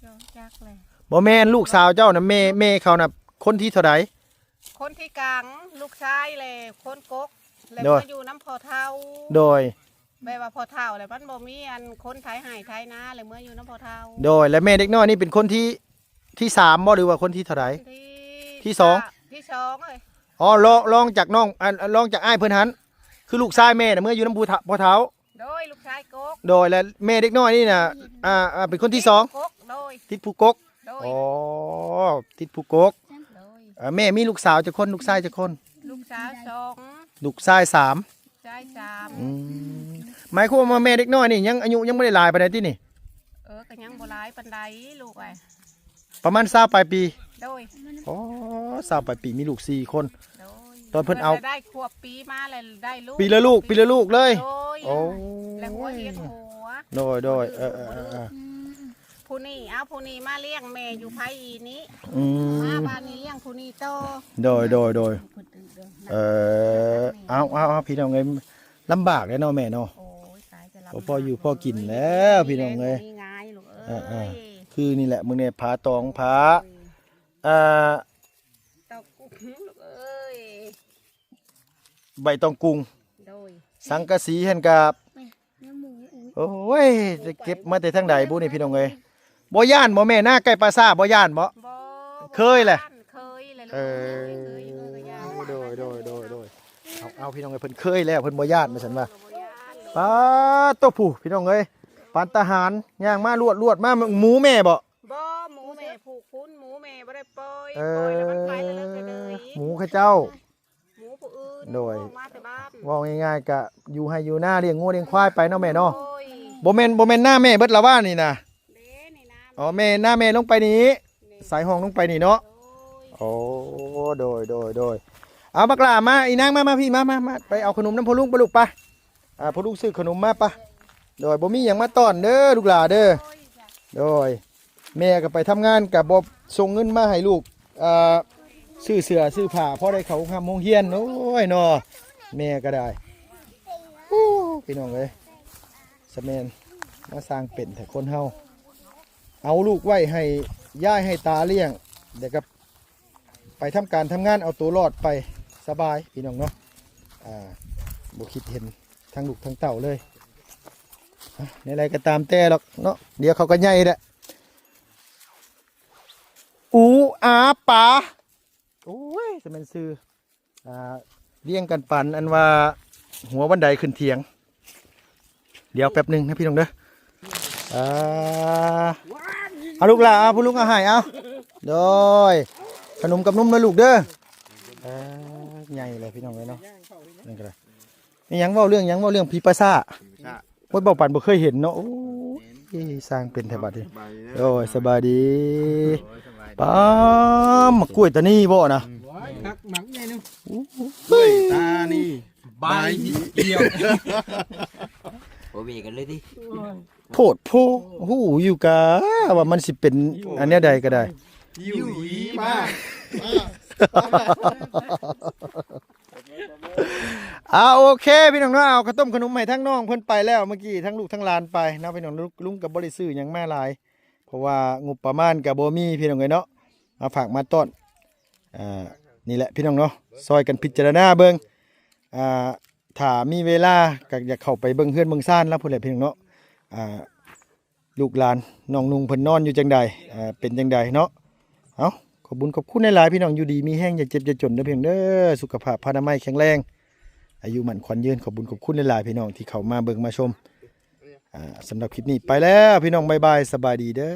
ບໍ່ຈັກແຫຼະ ບໍ່ແມ່ນ ລູກສາວເຈົ້ານະ ແມ່ ແມ່ເຂົານະຄົນທີເທົ່າໃດ? ຄົນທີກາງ ລູກຊາຍແຫຼະ ຄົນກົກ ແລ້ວ ໂດຍ ມາຢູ່ນຳພໍ່ເຖົ້າ ໂດຍ ແບບວ່າພໍ່ເຖົ້າແຫຼະ ມັນບໍ່ມີອັນຄົນໄຖໄຮ່ໄຖນາ ແລ້ວເມືອຢູ່ນຳພໍ່ເຖົ້າ ໂດຍ ແລະແມ່ເດັກນ້ອຍນີ້ເປັນຄົນທີ ທີສາມບໍ່ ຫຼືວ່າຄົນທີເທົ່າໃດ? ທີ ທີສອງ ທີສອງເອີຍ ອໍ ລອງ ລອງຈາກນ້ອງ ອັນ ລອງຈາກອ້າຍເພິ່ນຫັ້ນ ຄືລູກຊາຍແມ່ນະເມືອຢູ່ນຳຜູ້ເຖົ້າ ພໍ່ເຖົ້າ ໂດຍ ລູກຊາຍກົກ ໂດຍ ແລະແມ່ເດັກນ້ອຍນີ້ນະ ອ່າ ອ່າ ເປັນຄົນທີສອງ ກົກ ໂດຍ ຕິດຜູ້ກົກ ໂດຍ ອໍ ຕິດຜູ້ກົກ ໂດຍ ເອີ ແມ່ມີລູກສາວຈັກຄົນ ລູກຊາຍຈັກຄົນ? ລູກສາວສອງ ລູກຊາຍສາມ ຊາຍສາມ ອືມ ໝາຍຄວາມວ່າແມ່ເດັກນ້ອຍນີ້ຍັງອາຍຸຍັງບໍ່ໄດ້ຫຼາຍປານໃດຕິນີ້? ເອີ ກໍຍັງບໍ່ຫຼາຍປານໃດລູກເອີຍ ປະມານຊາວປາຍປີ ໂດຍ ອໍ ຊາວປາຍປີ ມີລູກສີ່ຄົນ ໂດຍ ຕອນເພິ່ນເອົາ ເພິ່ນກໍໄດ້ຄວບປີມາແລ້ວໄດ້ລູກ ປີລະລູກ ປີລະລູກເລີຍ ໂດຍ ໂອ້ ແລ້ວຫົວຮຽນຫົວ ໂດຍໆ ເອີໆ ຜູ້ນີ້ ເອົາຜູ້ນີ້ມາລ້ຽງແມ່ຢູ່ໄພອີນີ້ ອືມ ມາບ້ານນີ້ລ້ຽງຜູ້ນີ້ຕໍ່ ໂດຍໆ ເອີ ເອົາໆ ພີ່ນ້ອງເອີຍ ລຳບາກເດ້ເນາະແມ່ເນາະ ໂອ້ຍ ຕາຍແຕ່ລຳບາກ ພໍຢູ່ພໍກິນແລ້ວ ພີ່ນ້ອງເອີຍ ບໍ່ມີງ່າຍລູກເອີຍ ເອີໆ ຄືນີ້ແຫຼະ ມື້ນີ້ຜາຕອງ ຜາ ໂດຍ ອ່າ ຕອງກຸງລູກເອີຍ ໃບຕອງກຸງ ໂດຍ ສັງກະສີຫັ້ນກະ ໂອ້ຍ ຈະເກັບມາແຕ່ທາງໃດບຸນີ້ ພີ່ນ້ອງເອີຍ ບໍ່ຢ້ານບໍ່ແມ່ ນາໃກ້ປ່າຊ້າ ບໍ່ຢ້ານບໍ່? ບໍ່ ເຄີຍແຫຼະ ເຄີຍແຫຼະ ເອີ ເຄີຍ ເຄີຍ ເຄີຍ ໂດຍໆໆໆ ເອົາ ເອົາ ພີ່ນ້ອງເອີຍ ເພິ່ນເຄີຍແລ້ວ ເພິ່ນບໍ່ຢ້ານວ່າຊັ້ນວ່າ ເອີ ບໍ່ຢ້ານ ປາດໂທ້ ຜູ້ ພີ່ນ້ອງເອີຍ ປານຕາຫານ ຍ່າງມາລວດໆ ມາ ໝູແມ່ບໍ່? ບໍ່ ໝູແມ່ຜູກພຸ້ນ ໝູແມ່ບໍ່ໄດ້ປ່ອຍ ເອີ ປ່ອຍແລ້ວມັນໄປເລີຍ ໝູເຂົາເຈົ້າ ໝູຜູ້ອື່ນ ໂດຍ ອອກມາແຕ່ບ້ານ ເວົ້າງ່າຍໆ ກະຢູ່ໄຮ່ຢູ່ນາ ລ້ຽງງົວລ້ຽງຄວາຍໄປເນາະແມ່ເນາະ ໂດຍ ບໍ່ແມ່ນ ບໍ່ແມ່ນນາແມ່ເບິດລະວ່ານີ້ນະ ເດ້ ນີ້ນາ ອໍ ແມ່ ນາແມ່ລົງໄປນີ້ ນີ້ ສາຍຮ່ອງລົງໄປນີ້ເນາະ ໂດຍ ໂອ້ ໂດຍໆໆ ເອົາ ບັກຫຼ້າມາ ອີນາງ ມາ ມາ ພີ່ ມາ ມາ ມາ ໄປເອົາຂະໜົມນຳພໍ່ລຸງໄປລູກ ໄປ ອ່າ ພໍ່ລຸງຊື້ຂະໜົມມາ ໄປ ໂດຍ ບໍ່ມີຫຍັງມາຕ້ອນເດີລູກຫຼ້າເດີ ໂດຍ ແມ່ກໍໄປທຳງານ ກໍບໍ່ສົ່ງເງິນມາໃຫ້ລູກ ອ່າ ຊື້ເສື້ອຊື້ຜ້າ ພໍໄດ້ເຂົ້າໂຮງຮ່ຳໂຮງຮຽນ ໂອ້ຍເນາະ ແມ່ກໍໄດ້ ໂອ້ ພີ່ນ້ອງເອີຍ ສະແມ່ນມາສ້າງເປັນແທ້ຄົນເຮົາ ເອົາລູກໄວ້ໃຫ້ຍາຍໃຫ້ຕາລ້ຽງ ແລ້ວກໍ ໄປທຳການທຳງານເອົາໂຕລອດໄປ ສະບາຍພີ່ນ້ອງເນາະ ອ່າ ບໍ່ຄິດເຫັນທັງລູກທັງເຕົ້າເລີຍ ອ່າ ແນວໃດກໍຕາມແຕ່ດອກເນາະ ດຽວເຂົາກໍໃຫຍ່ແຫຼະ ອູອາປາ ໂອ້ຍ ຈະແມ່ນຊື່ ອ່າ ລ້ຽງກັນປານອັນວ່າຫົວບັນໄດຂຶ້ນຖຽງ ດຽວແປັບໜຶ່ງນະພີ່ນ້ອງເດີ ອ່າ ເອົາລູກຫຼ້າ ເອົາຜູ້ລຸງເອົາໃຫ້ ເອົາ ໂດຍ ຂະໜົມກັບນົມເດີລູກເດີ ອ່າ ໃຫຍ່ເລີຍພີ່ນ້ອງເອີຍເນາະ ນີ້ກໍໄດ້ ນີ້ຫຍັງ ເວົ້າເລື່ອງຫຍັງ ເວົ້າເລື່ອງຜີປາຊ້າ ໂອ້ຍ ເວົ້າປານບໍ່ເຄີຍເຫັນເນາະ ໂອ້ຍ ສ້າງເປັນແທ້ບັດນີ້ ໂດຍ ສະບາຍດີ ໂດຍ ສະບາຍດີ ປ້າ ໝາກກ້ວຍຕານີ້ບໍ່ນະ ຄັກ ໝາກໃຫຍ່ໜຶ່ງ ກ້ວຍຕານີ້ ບາຍ ບາຍ ມີດກ່ຽວ ບໍ່ເວກັນເລີຍຕິ ໂພດໂພ ຮູ້ຢູ່ກະວ່າມັນຊິເປັນອັນແນວໃດກໍໄດ້ ຢູ່ອີມາ ອ່າ ໂອເຄ ພີ່ນ້ອງເນາະ ເອົາເຂົ້າຕົ້ມຂະໜົມໃຫ້ທາງນ້ອງເພິ່ນໄປແລ້ວ ເມື່ອກີ້ທັງລູກທັງຫຼານໄປເນາະ ພີ່ນ້ອງ ລຸງກໍບໍ່ໄດ້ຊື້ຫຍັງມາຫຼາຍ ເພາະວ່າງົບປະມານກໍບໍ່ມີ ພີ່ນ້ອງເອີຍເນາະ ມາຝາກມາຕ້ອນ ອ່າ ນີ້ແຫຼະພີ່ນ້ອງເນາະ ຊ່ອຍກັນພິຈາລະນາເບິ່ງ ອ່າ ຖ້າມີເວລາກໍຢາກເຂົ້າໄປເບິ່ງເຮືອນເບິ່ງຊານລາວພຸ້ນແຫຼະພີ່ນ້ອງເນາະ ອ່າ ລູກຫຼານນ້ອງນຸ່ງເພິ່ນນອນຢູ່ຈັ່ງໃດ ເປັນ ເປັນຈັ່ງໃດເນາະ ເອົ້າ ຂອບບຸນຂອບຄຸນຫຼາຍໆ ພີ່ນ້ອງ ຢູ່ດີມີແຮງ ຢ່າເຈັບຢ່າຈົນເດີພີ່ນ້ອງເດີ ສຸຂະພາບພະນາໄມແຂງແຮງ ອາຍຸໝັ້ນຂວັນຍືນ ຂອບບຸນຂອບຄຸນຫຼາຍໆ ພີ່ນ້ອງທີ່ເຂົ້າມາເບິ່ງມາຊົມ ອ່າ ສຳລັບຄລິບນີ້ໄປແລ້ວ ພີ່ນ້ອງ ບາຍບາຍ ສະບາຍດີເດີ.